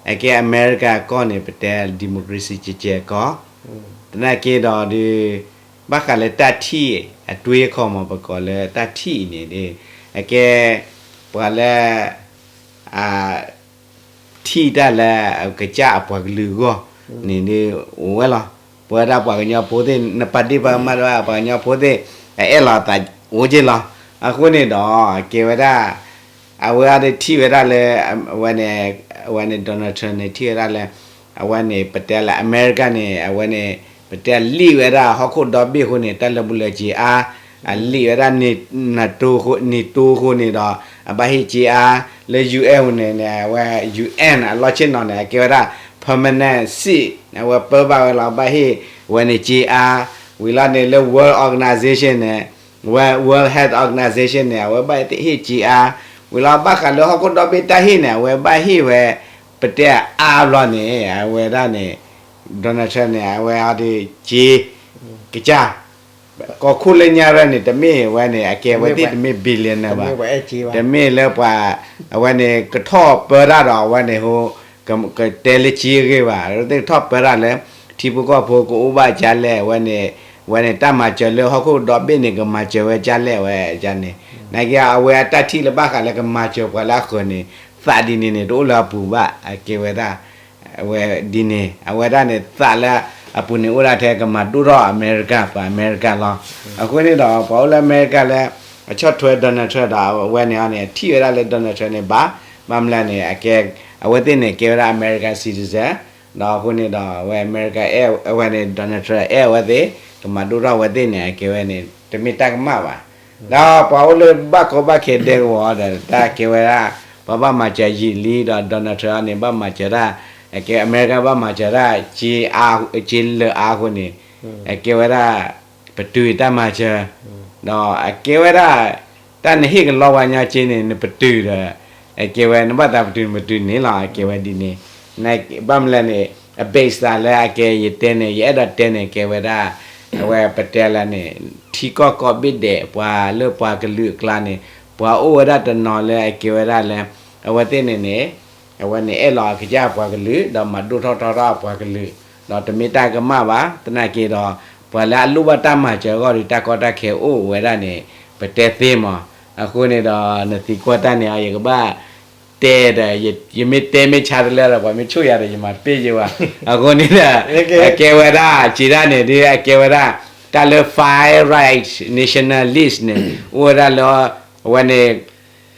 အကဲအမဲရကၤကီၢ်န့ၣ် ပတဲ democracy ကဲကဲကီၢ် သနာ်က့ဒီးဒုး ဘၣ်ဃးလၢတၢ်ထံၣ်အတွေးအခီၣ်မး ပကိးလၢတၢ်ထံၣ်အံၤန့ၣ်ဒုး အကဲ ပှၤလၢ အ ထံၣ်တၢ်လၢအကစၢ်အပှၤကလုာ်အဂီၢ်န့ၣ်ဒုး အိၣ်ဝဲလီၤ. ပဝဲဒၣ်ပှၤကညီဖိသ့ၣ် နပာ်ဒ့ၣ်ပာ်ကမၣ်တဘၣ် ပှၤကညီဖိသ့ၣ် အအဲၣ်လီၤအသးအိၣ်က့လီၤ. အဃိန့ၣ်ဒီး ကဲဝဲဒၣ် အဝဲအံၤဒုးထံၣ်ဝဲဒၣ်လၢ အဝဲန့ၣ် အဝဲန့ၣ် Donald Trump န့ၣ် ထံၣ်ဝဲဒၣ်လၢ အဝဲန့ၣ် ပတဲလၢအမဲရကၤန့ၣ် အဝဲန့ၣ် ပတဲလံၣ်ဝဲဒၣ်ဟီၣ်ခိၣ်ဒီဘ့ၣ်အဃိန့ၣ် တၢ်လၢဘူလၢာ်စ့အါ အလံၣ်ဝဲဒၣ် NATO အဃိန့ၣ်ဒီး အဘၣ်ဟ့ၣ်စ့အါ လၢ UN န့ၣ်န့ၣ် အဝဲ UN အလီၢ်ဆ့ၣ်နီၤန့ၣ် အကဲဝဲဒၣ် permanent seat အဝဲပၢဘၣ်ဝဲလီၤ ဘၣ်ဟ့ၣ်ဝဲန့ၣ်စ့အါ ဝံၤလီၤန့ၣ်လၢ World Organization န့ၣ် ဝဲ World Health Organization န့ၣ် အဝဲဘၣ်ဟ့ၣ်စ့အါ ဝံၤလီၤဘၣ်ဃးလၢဟီၣ်ခိၣ်ဒီဘ့ၣ်တၢ်ဟ့ၣ်န့ၣ် အဝဲဘၣ်ဟ့ၣ်ဝဲ ပတဲအါဘျီန့ၣ် အဝဲဒၣ်န့ၣ် Donald Trump န့ၣ် အဝဲအံၤဒုးစ့ ကစၢ် ကီၢ်ခိၣ်လၢညါရဲၣ်န့ၣ် တမ့ၢ်ဝဲန့ၣ် အကဲဝဲသ့ၣ်တမ့ၢ် billionaire ဘၣ်, တမ့ၢ်လၢပှၤ အဝဲန့ၣ် ကထီၣ်ပၢတၢ်ဒီး အဝဲန့ၣ်ဟိ ကတဲလၢစ့အဂ့ၢ်ဘၣ်, အဝဲသ့ၣ်ကထီၣ်ပၢတၢ်လၢ ထံဖိကီၢ်ဖိကအိၣ်ဘၣ်ဒ်လဲၣ်, အဝဲန့ၣ် အဝဲန့ၣ် တၢ်မၤစၢၤလၢဟီၣ်ခိၣ်ဒီဘ့ၣ်န့ၣ် ကမၤစၢၤဝဲဒ်လဲၣ်ဝဲန့ၣ်, နာ်က့ အဝဲအတၢ်ထံၣ်လၢဘၣ်ဃးလၢကမၤစၢၤပှၤလၢအဃၢၤန့ၣ် သးဒ်န့ၣ်န့ၣ် တအိၣ်လၢအပူၤဘၣ်, အကဲဝဲဒၣ် အဝဲဒ်န့ၣ် အဝဲဒၣ်န့ၣ် သးလၢအပူၤန့ၣ်အိၣ်ဒၣ်ထဲကမၤဒိၣ်ထီၣ်အမဲရကၤ ပှၤအမဲရကၤလီၤ. အဃိန့ၣ်ဒီး ပှၤအိၣ်လၢအမဲရကၤလၢ အဆီၣ်ထွဲ Donald Trump ဒီး အဝဲန့ၣ်အီၤန့ၣ် ထံၣ်ဝဲဒၣ်လၢ Donald Trump န့ၣ် ဘၣ်, ဘၣ်မနုၤလဲၣ်န့ၣ် အကဲ အဝဲသ့ၣ်န့ၣ် ကဲဝဲဒၣ် American citizen ဒီးအဃိန့ၣ်ဒီး အဝဲအမဲရကၤ အဝဲန့ၣ် Donald Trump အဲၣ်အဝဲသ့ၣ် ကမၤဒိၣ်ထီၣ်အဝဲသ့ၣ်န့ၣ် အကဲဝဲန့ၣ် တမ့ၢ်တၢ်ကမၣ်ဘၣ်. ဒီးပှၤအိၣ်လၢဘၣ်ကီဘၣ်ခဲဒဲကဝီၤဒီး တၢ်ကဲဝဲဒၣ် ပှၤဘၣ်မၤစၢၤယံာ်လံဒီး Donald Trump န့ၣ် ဘၣ်မၤစၢၤဒၣ် အကဲအမဲရကၤဘၣ်မၤစၢၤဒၣ် စ့လၢအါအဃိန့ၣ် အကဲဝဲဒၣ် ပတုာ်တၢ်မၤစၢၤ ဒီးအကဲဝဲဒၣ် တၢ်နဟ့ၣ်ကလီဝဲညီစ့န့ၣ် နပတုာ်ဒီး အကဲဝဲ နဘၣ်သးပတုာ်နပတုာ်န့ၣ်လီၤ. အကဲဝဲဒ်န့ၣ် ဘၣ်မနုၤလဲၣ်န့ၣ် အ base သးလၢအကဲယတဲန့ၣ် ယအဲၣ်ဒိးတဲန့ၣ် ကဲဝဲဒၣ် အဝဲပတဲလၢန့ၣ် ထံကီၢ်ကိးဘ့ၣ်ဒဲး ပှၤလၢပှၤကလုာ်အကျါန့ၣ် ပှၤအိၣ်ဝဲဒၣ်တနီၤလၢအကဲဝဲဒၣ်လၢ အဝဲသ့ၣ်န့ၣ်န့ၣ် အဝဲန့ၣ်အဲၣ်လီၤအကစၢ်ပှၤကလုာ် ဒီးမၤဒိၣ်ထီၣ်ထီထီၣ်အပှၤကလုာ် ဒီးတမ့ၢ်တၢ်ကမၣ်ဘၣ်. သနာ်က့ဒီး ပှၤလၢအလိၣ်ဘၣ်တၢ်မၤစၢၤအဂီၢ်ဒီး တၢ်ကီတၢ်ခဲအိၣ်ဝဲဒၣ်န့ၣ် ပတဲသ့မး. အဃိန့ၣ်ဒီး နသံကွၢ်တၢ်န့ၣ် ယကဘၣ်တဲဒီး ယမ့ၢ်တဲမ့ၢ်ဆါတလၢဒီး ပှၤမ့ၢ်ဆိၣ်ယၤဒီး ယမၤပ့ၢ်ယဲဘၣ်. အဃိန့ၣ်ဒီး အကဲဝဲဒၣ် စံးဒၣ်န့ၣ် ဒ်အကဲဝဲဒၣ် တၢ်လၢ far right nationalist န့ၣ် အိၣ်ဝဲဒၣ်လၢ အဝဲန့ၣ်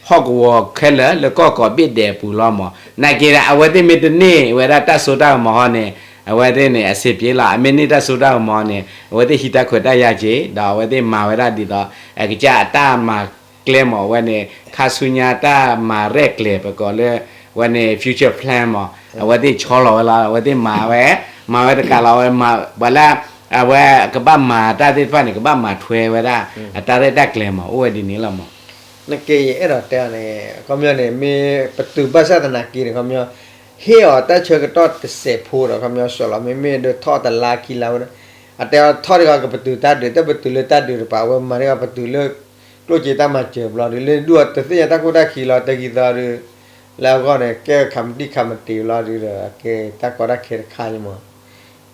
ဟီၣ်ကဝီၤခဲလၢာ်လၢကီၢ်ကိးဘ့ၣ်ဒဲးအပူၤလီၤမး. နာ်က့ဒီး အဝဲသ့ၣ်မ့ၢ်တန့ၢ်ဝဲဒၣ်တၢ်စိတၢ်ကမီၤဟီန့ၣ် အဝဲသ့ၣ်န့ၣ် အဆင်ပြေလီၤ. အမ့ၢ်န့ၢ်တၢ်စိတၢ်ကမီၤန့ၣ် အဝဲသ့ၣ်ဟံးတၢ်ခွဲးတၢ်ယာ်က့ၤ ဒီးအဝဲသ့ၣ်မၤဝဲဒၣ်ဒ်သိး အကစၢ်အတၢ်မၤကျဲမး အဝဲန့ၣ် ခါဆူညါတၢ်မၤရဲၣ်ကျဲၤ ပကိးလၢ အဝဲန့ၣ် future plan မး အဝဲသ့ၣ်ဆီလီၤဝဲလီၤ. အဝဲသ့ၣ်မၤဝဲ မၤဝဲတကးလီၤဝဲ မၤပှၤလၢ အဝဲကဘၣ်မၤတၢ်သ့ၣ်တဖၣ်န့ၣ် ကဘၣ်မၤထွဲဝဲဒၣ် အတၢ်ရဲၣ်တၢ်ကျဲၤမး အိၣ်ဝဲဒ်န့ၣ်လီၤမး. နက့ယအဲၣ်ဒိးတဲအီၤန့ၣ် ခီပညီန့ၣ် မ့ၢ်ပတုာ်ဘၣ်ဆၣ်သနာ်က့န့ၣ် ခီပညီ ဟ့ၣ်အီၤတၢ်ဆၢကတီၢ်တစဲးဖိဒီး ခီပညီ စီၤလီၤမ့မ့ၢ်ဒုးထီၣ်တလါခံလါဝဲဒၣ် အတဲအီၤထီၣ်ဒ်ဂီၤကပတုာ်တၢ်ဒုး တပတုာ်လၢတၢ်ဒုးတပၤ အဝဲမၤဒ်ဂီၤပတုာ်လၢ ကျိၣ်စ့တၢ်မၤစၢၤဘျီဒုး လၢဒူၣ်အီၤတသ့ၣ်ညါတၢ်ခိၣ်တၢ်ခံလီၤ တဂံၤသီဒုး လၢအဂီၢ်န့ၣ် ကဲခးမတံၢ်ခးမတ့ၤဘျီဒုးဒီး အကဲတၢ်ကီတၢ်ခဲတခါလံမး.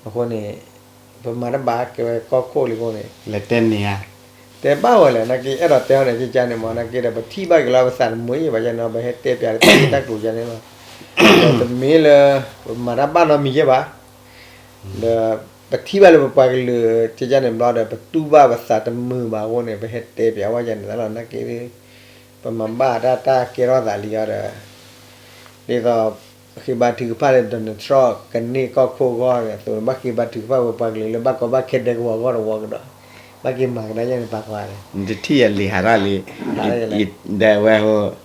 အဃိန့ၣ် ပမၤတဘၣ်ကဲဝဲကီၢ်ခိၣ်လံအဃိန့ၣ် လဲၤတဲန့ၢ်ဧါ တဲဘၣ်ဝဲလဲၣ် နာ်က့အဲၣ်ဒိးတဲအီၤန့ၣ် ကကန့ၣ်မး နာ်က့ဒီး ပထံၣ်ဘၣ်က့ၤလီၤ ပသးတမုာ်ယဲၢ်ဘၣ်ယဲၢ်န့ၣ် ပဟဲတဲပျးတၢ်ဂ့ၢ်တၢ်ကျိၤယဲၢ်န့ၣ်လီၤ. ဒီးတမ့ၢ်လၢ ပမၤတၢ်ဘၣ်နီတမံၤယဲၢ်ဘၣ် ဒီး ပထံၣ်ဘၣ်လၢပပှၤကလုာ် ကကန့ၣ်ဘျီဒီး ပတူၢ်ဘၣ်ပသးတမုာ်ဘၣ်အဃိန့ၣ် ပဟဲတဲပျးဝဲယဲၢ်န့ၣ်လီၤ နာ်က့ ပမၤဘၣ်တၢ်တၢ်ကဲထီၣ်သးလံအီၤဒီး ဒ်သိး ဃ့ဘါထုကဖၣ်လၢ Donald Trump ကန့ၢ်ကီၢ်ခိၣ်အဂီၢ်န့ၣ် အသိးန့ၣ် ဘၣ်ဃ့ဘါထုကဖၣ်ဝဲပှၤကလုာ်လၢဘၣ်ကီဘၣ်ခဲဒဲကဝီၤအဂီၢ်တဝီကဒီး ဘၣ်က့ၤမၤကဒါယဲၢ်န့ၣ် ပာ်ကွၢ်န့ၣ် နတထံၣ်ယလံာ်ဟးထီၣ်လံ ဒီး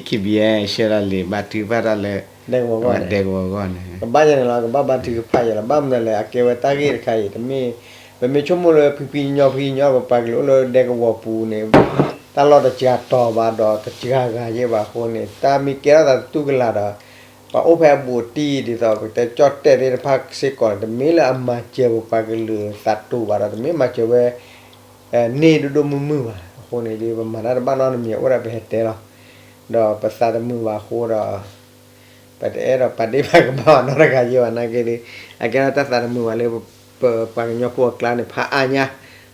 ဝဲဟိ ယထံၣ်ခံဘံယဲၢ်ဆှၢထီၣ်လံာ် ဘါထုကဖၣ်တၢ်လၢ ဒဲကဝီၤအဂီၢ်န့ၣ် ကဘၣ်ယဲၢ်န့ၣ်လီၤ ကဘၣ်ဘါထုကဖၣ်ယဲၢ်လီၤ ဘၣ်မနုၤလဲၣ် အကဲဝဲတၢ်ဂ့ၢ်တခါအံၤ တမ့ၢ် ပမ့ၢ်ဆိကမိၣ်လၢဖံဖံညီညီ ဖံညီညီ ပပှၤကလုာ်အိၣ်လၢဒဲကဝီၤပူၤန့ၣ် တၢ်လီၢ်တစှၤတီၤဘၣ်ဒီး တစှၤဂၤယဲၢ်ဘၣ်အဃိန့ၣ် တၢ်မ့ၢ်ကဲထီၣ်သးတတူၢ်ကလာ်ဒီး ပှၤအိၣ်ဖဲအဘူးအတံၢ် ဒ်သိးပကတဲကၠီၣ်တဲၣ်သ့ၣ်တဖၣ်စ့ၢ်ကီးန့ၣ် တမ့ၢ်လၢအမၤစၢၤပပှၤကလုာ်သးတူၢ်ဘၣ်ဒီး တမ့ၢ်မၤစၢၤဝဲ န့ၢ်ဒိၣ်ဒိၣ်မုၢ်မုၢ်ဘၣ်. အဃိန့ၣ်ဒီး ပမၤတၢ်တဘၣ်နီတမံၤ အိၣ်ဒၣ်ပဟဲတဲလီၤ. ဒီးပသးတမုာ်ဘၣ်အဃိဒီး ပတအဲၣ်ဒိးပာ်ဒ့ၣ်ပာ်ကမၣ်အီၤနီတဂၤယဲၢ်ဘၣ် နာ်က့ဒီး အကဲထီၣ်တၢ်သးတမုာ်ဘၣ်လၢ ပပှၤကညီဖိအကျါန့ၣ် ဖးအါညါ,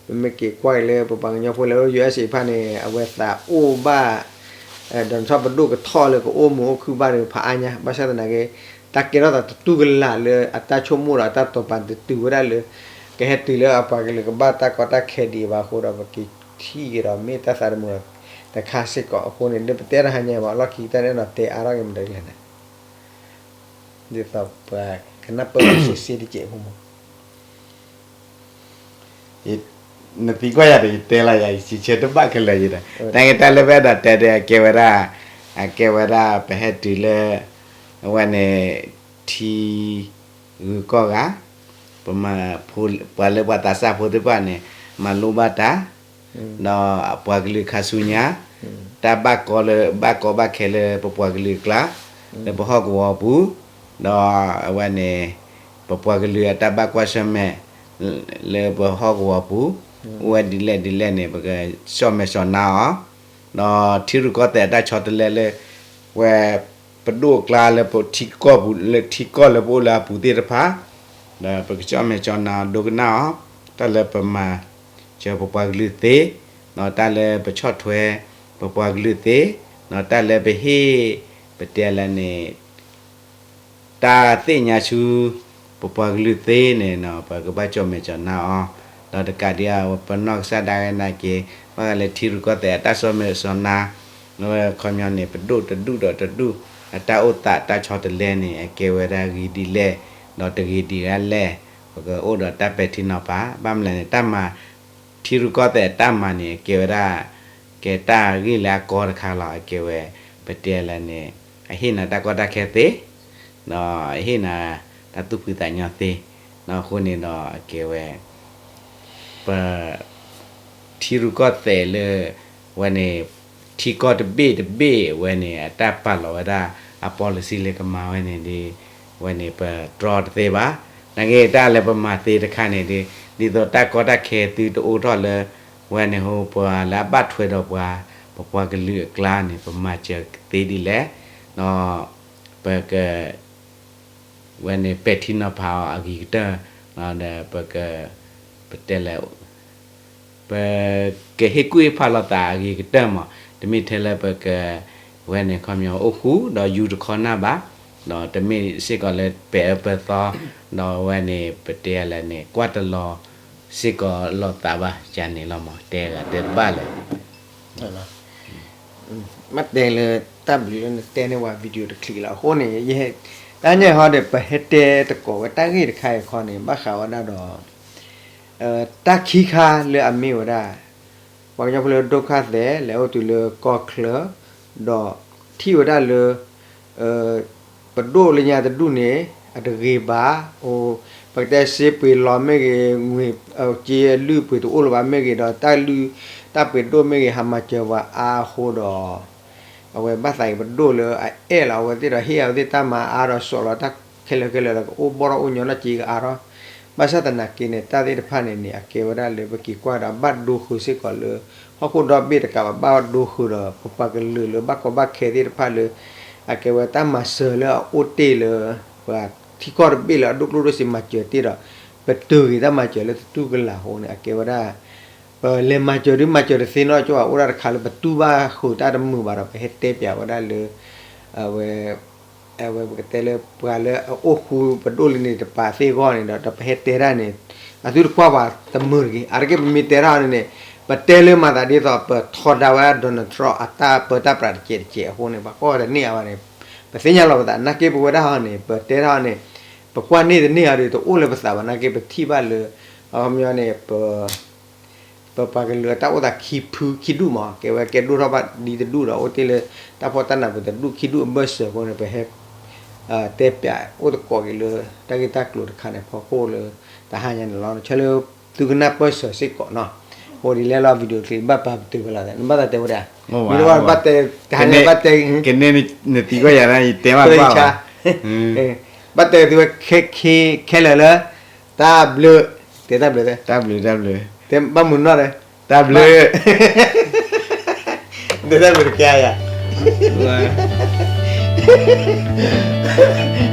ပမ့ၢ်က့ၤကွၢ်က့ၤလၢပပှၤကညီဖိလၢ ယူၢ်အ့ၣ်စ့ၣ် ဖၣ်န့ၣ် အဝဲသးအိၣ်ဘၣ် ဒီးထီၣ်ပဒိၣ်ကထီၣ်လၢကအိၣ်မုာ်အိၣ်ခုၣ်ဘၣ်ဒီး ဖးအါညါ, ဘၣ်ဆၣ်သနာ်က့ တၢ်ကဲထီၣ်သးတတူၢ်ကလာ်လၢအတၢ်ဆိကမိၣ်ဒီးအတၢ်တိာ်ပာ်တတုၤဝဲဒၣ်လၢ ကဟဲတုၤလၢအပှၤကလုာ်ကဘၣ်တၢ်ကီတၢ်ခဲဒံးဘၣ်အဃိဒီး ပက့ၤထံၣ်က့ၤဒီး မ့ၢ်တၢ်သးတမုာ်တခါစ့ၢ်ကီးအဃိန့ၣ် ဒီးပတဲတဟါညါဘၣ် လီၢ်ခံကတၢၢ်န့ၣ်ဒီး တဲအါထီၣ်က့ၤမတၤလဲၣ်န့ၣ် ဒ်သိးပှၤကနၢ်ပၢၢ်စ့စ့တကဲးဖိမး နသံကွၢ်ယၤဒီး ယတဲလီၤယၤ ယစံးဆၢတဘၣ်ခဲလၢာ်ယဲဒီး တၢ်ဂ့ၢ်တၢ်လၢပအဲၣ်ဒိးတဲဒီး အကဲဝဲဒၣ် အကဲဝဲဒၣ်ပဟဲတုၤလၢ အဝဲန့ၣ် ထံဂုၤကီၢ်ဂၤ ပမၤ ပှၤလၢပှၤသးစၢ်ဖိသ့ၣ်တဖၣ်န့ၣ် မၤလိဘၣ်တၢ် ဒီးပှၤကလုာ်ခါဆူညါ တၢ်ဘၣ်ကီလၢ ဘၣ်ကီဘၣ်ခဲလၢပပှၤကလုာ်အကျါ လၢပဟီၣ်ကဝီၤပူၤ ဒီးအဝဲန့ၣ် ပပှၤကလုာ်အတၢ်ဘၣ်ကွၢ်ဆၢၣ်မဲာ် လၢပဟီၣ်ကဝီၤပူၤ အိၣ်ဝဲဒ်လဲၣ်ဒ်လဲၣ်န့ၣ် ပကစီၣ်မဲာ်စီၣ်နါအီၤ ဒီးထံရူၢ်ကီၢ်သဲးအတၢ်ဆီတလဲလၢ ဝဲ ပဒိၣ်အကျါလၢပထံကီၢ်ပူၤ လၢထံကီၢ်လၢပအိၣ်လၢအပူၤသ့ၣ်တဖၣ် ဒီးပကစီၣ်မဲာ်စီၣ်နါအီၤ ဒိကနၣ်အီၤ တၢ်လၢပမၤစၢၤပပှၤကလုာ်သ့ ဒီးတၢ်လၢပဆီၣ်ထွဲ ပပှၤကလုာ်သ့ ဒီးတၢ်လၢပဟ့ၣ် ပတဲလဲၣ်န့ၣ် တၢ်သ့ၣ်ညါဆူ ပပှၤကလုာ်သ့န့ၣ် ပကဘၣ်ကၠီၣ်မဲာ်ကၠီၣ်နါအီၤ, ဒီးတကးဒံး ပနီၢ်ကစၢ်ဒၣ်ဝဲနာ်က့ ဘၣ်ဃးလၢထံရူၢ်ကီၢ်သဲးအတၢ်စီၤမဲာ်စီၤနါ ဝဲခီပညီန့ၣ် ပဒိၣ်တဒူၣ်ဒီးတဒူၣ် အတၢ်အိၣ်သးတၢ်ဆီတလဲန့ၣ် အကဲဝဲဒၣ်ဂ့ၤဒ်လဲၣ် ဒီးတဂ့ၤဒံးဒၣ်လဲၣ် ပကအိၣ်ဒီးတၢ်ပဲာ်ထံနီၤဖး ဘၣ်မနုၤလဲၣ်န့ၣ် တၢ်မၤ ထံရူၢ်ကီၢ်သဲးအတၢ်မၤန့ၣ် အကဲဝဲဒၣ် ကဲတၢ်ဂ့ၢ်လၢအကီတခါလီၤ. အကဲဝဲ ပတဲလဲၣ်န့ၣ် အဟ့ၣ်နၤတၢ်ကီတၢ်ခဲသ့ ဒီးအဟ့ၣ်နၤတၢ်သူၣ်ဖှံသးညီသ့ အဃိန့ၣ်ဒီးအကဲဝဲ ပ ထံရူၢ်ကီၢ်သဲးလၢ ဝဲန့ၣ် ထံကီၢ်တဘ့ၣ်တဘ့ၣ်ဝဲန့ၣ် အတၢ်ပာ်လီၤဝဲဒၣ် အ policy လၢကမၤဝဲန့ၣ်ဒီး ဝဲန့ၣ် ပတြီတသ့ဘၣ်. နာ်က့တၢ်လၢပမၤသ့တခါန့ၣ်ဒီး ဒ်သိးတၢ်ကီတၢ်ခဲသုတအိၣ်ထီၣ်လၢ ဝဲန့ၣ်ဟိ ပှၤလၢအဘၣ်ထွဲဒီးပှၤ ပပှၤကလုာ်အကျါန့ၣ် ပမၤစၢၤသ့ဒ်လဲၣ် ဒီး ပက ဝဲန့ၣ်ပဲာ်ထံနီၤဖးအီၤအဂ့ၤကတၢၢ် ဒီးပက ပတဲလဲၣ် ပကဟ့ၣ်ကူၣ်ဟ့ၣ်ဖးလိာ်သးအဂ့ၤကတၢၢ်မး, တမ့ၢ်ထဲလၢပက ဝဲန့ၣ်ခီပညီအိၣ်ဃူ ဒီးယူတခီနၢ်ဘၣ်, ဒီးတမ့ၢ်စ့ၢ်ကီးလၢပဲာ်အၢပဲာ်သီ, ဒီးဝဲန့ၣ် ပတဲလဲၣ်န့ၣ် ကွၢ်တလီၤစ့ၢ်ကီးလိာ်သးဘၣ် ကန့ၣ်လီၤမး တဲဂၤတဲတဘၣ်လၢ ဘၣ်တဲလၢတၢ်ဘျုးလၢနတဲန့ၢ်ဝဲ video တချံးလီၤ. အဃိန့ၣ် ယဟဲ တၢ်ညါဟီဒီး ပဟဲတဲသကိးဝဲတၢ်ဂ့ၢ်တခါအံၤခီန့ၣ် ဘၣ်ဃးဝဲဒၣ်ဒီး တၢ်ခံခါလၢအမ့ၢ်ဝဲဒၣ် ပှၤကညီဖိလၢဒိၣ်ခါသဲး လဲၤအိၣ်တုၤလၢကီၢ်ချၢ ဒီးထံၣ်ဝဲဒၣ်လၢ ပဒိၣ်လၢညါတဒူၣ်န့ၣ် အတဂ့ၤဘၣ်, အိ ပကတဲစ့ပှ့ၤလီၤမ့ၢ်ဂ့ၤ, ငွေ စ့လုၢ်ပှ့ၤတအိၣ်လၢၤဘၣ်မ့ၢ်ဂ့ၤဒီး တၢ်လုၢ် တၢ်ပှ့ၤဒိၣ်မ့ၢ်ဂ့ၤ ဟးမၤစၢၤပှၤအါအဃိဒီး အဝဲဘၣ်သးအံၤပဒိၣ်လၢအအဲၣ်လီၤအဝဲသ့ၣ်ဒီး ဟ့ၣ်အဝဲသ့ၣ်တၢ်မၤအါဒီး စိာ်လီၤတၢ်ခဲလၢာ်ခဲလၢာ်လၢကအိၣ်ဘီၣ်ထီၣ်အိၣ်ညီနီၢ်က့ကအါထီၣ်, ဘၣ်ဆၣ်သနာ်က့န့ၣ် တၢ်သ့ၣ်တဖၣ်န့ၣ်န့ၣ် အကဲဝဲဒၣ်လၢပက့ၤကွၢ်ဒီး ဘၣ်ဒိဃုာ်စ့ၢ်ကီးလၢ ဟီၣ်ခိၣ်ဒီဘ့ၣ်တကးဘၣ် ဘၣ်ဒိဃုာ်ဒီး ပပှၤကလုာ်လၢဘၣ်ကီဘၣ်ခဲသ့ၣ်တဖၣ်လၢ အကဲဝဲတၢ်မၤစၢၤလၢအအိၣ်တ့ၢ်လၢ ပှၤထံကီၢ်တဘ့ၣ်လၢအဒိၣ်ကျိၣ်ဒိၣ်စ့မၤစၢၤတ့ၢ်ဒီး ပတုာ်ဂ့ၤတၢ်မၤစၢၤလၢတတူၢ်ကလာ်အဃိန့ၣ် အကဲဝဲဒၣ် ပလဲၤမၤစၢၤဒုးမၤစၢၤတသ့နီတကၠိၢ်ဘၣ် အိၣ်ဒၣ်တခါလၢပတူၢ်ဘၣ်ဃုာ်တၢ်တမုာ်ဘၣ်ဒီး ပဟဲတဲပၠးဝဲဒၣ်လၢ အဝဲ အဝဲပကတဲလၢပှၤလၢအအိၣ်ဃူပဒိၣ်လၢန့ၣ်တပၤသ့ၣ်အဂီၢ်န့ၣ်ဒီး ဒီးပဟဲတဲဒၣ်န့ၣ် အသုတကွၢ်ပှၤတမုာ်တဂ့ၤ. အါတက့ၢ်ပမ့ၢ်တဲထီၣ်န့ၣ်န့ၣ် ပတဲလၢမၤသးဒ်သိး ပထီဒါဝဲ Donald Trump အတၢ်ပၢတၢ်ပြးတကဲးတကဲးအဃိန့ၣ် ပှၤကွၢ်တန့ၢ်အါဘၣ်န့ၣ် ပသ့ၣ်ညါလီၤပသး နာ်က့ပဝဲဒၣ်ဟီန့ၣ် ပတဲထီၣ်န့ၣ် ပကွၢ်န့ၢ်တန့ၢ်အီၤဒီး တအိၣ်လၢပသးဘၣ် နာ်က့ပထံၣ်ဘၣ်လၢ အခီပညီန့ၣ် ပ ပပှၤကလုာ်အတၢ်အိၣ်သးခံဖုခံဒူၣ်မး ကဲဝဲကဲဒိၣ်ထီၣ်ဘၣ်ဒ်တဒူၣ်ဒီး အိၣ်တ့ၢ်လၢတၢ်ဖှီၣ်တၢ်နးပူၤတဒူၣ်ခံဒူၣ်အဘၢၣ်စၢၤအဃိန့ၣ် ပဟဲ တဲပၠးအိၣ်သကိးက့ၤလၢ တၢ်ဂ့ၢ်တၢ်ကျိၤတခါန့ၣ် ဖီခိၣ်လၢ တဟါညါန့ၣ်လီၤ. ဆၢလၢသုကနၢ်ပၢၢ်စၢၤစ့ၢ်ကီးနီၤ အိၣ်ဒ်လဲၣ်လီၤ video clip ဘၣ်ပာ်ပတုာ်ဝဲလီၤ နဘၣ်သးတဲဝဲဒၣ် မ့ၢ်တဘၣ်ဘၣ်တဲ တဟါန့ၣ်ဘၣ်တဲ ကနဲနသံကွၢ်ယၤဒၣ် ယတဲဘၣ်တဘၣ်ဘၣ် ဘၣ်တဲသုဝဲ ခဲလၢာ်လၢ တၢ်ဘျုး တဲတၢ်ဘျုး တၢ်ဘျုး တၢ်ဘျုး တဲဘၣ်မုာ်နီၢ်ဒီး တၢ်ဘျုး တဲတၢ်ဘျုးတကဲယၤ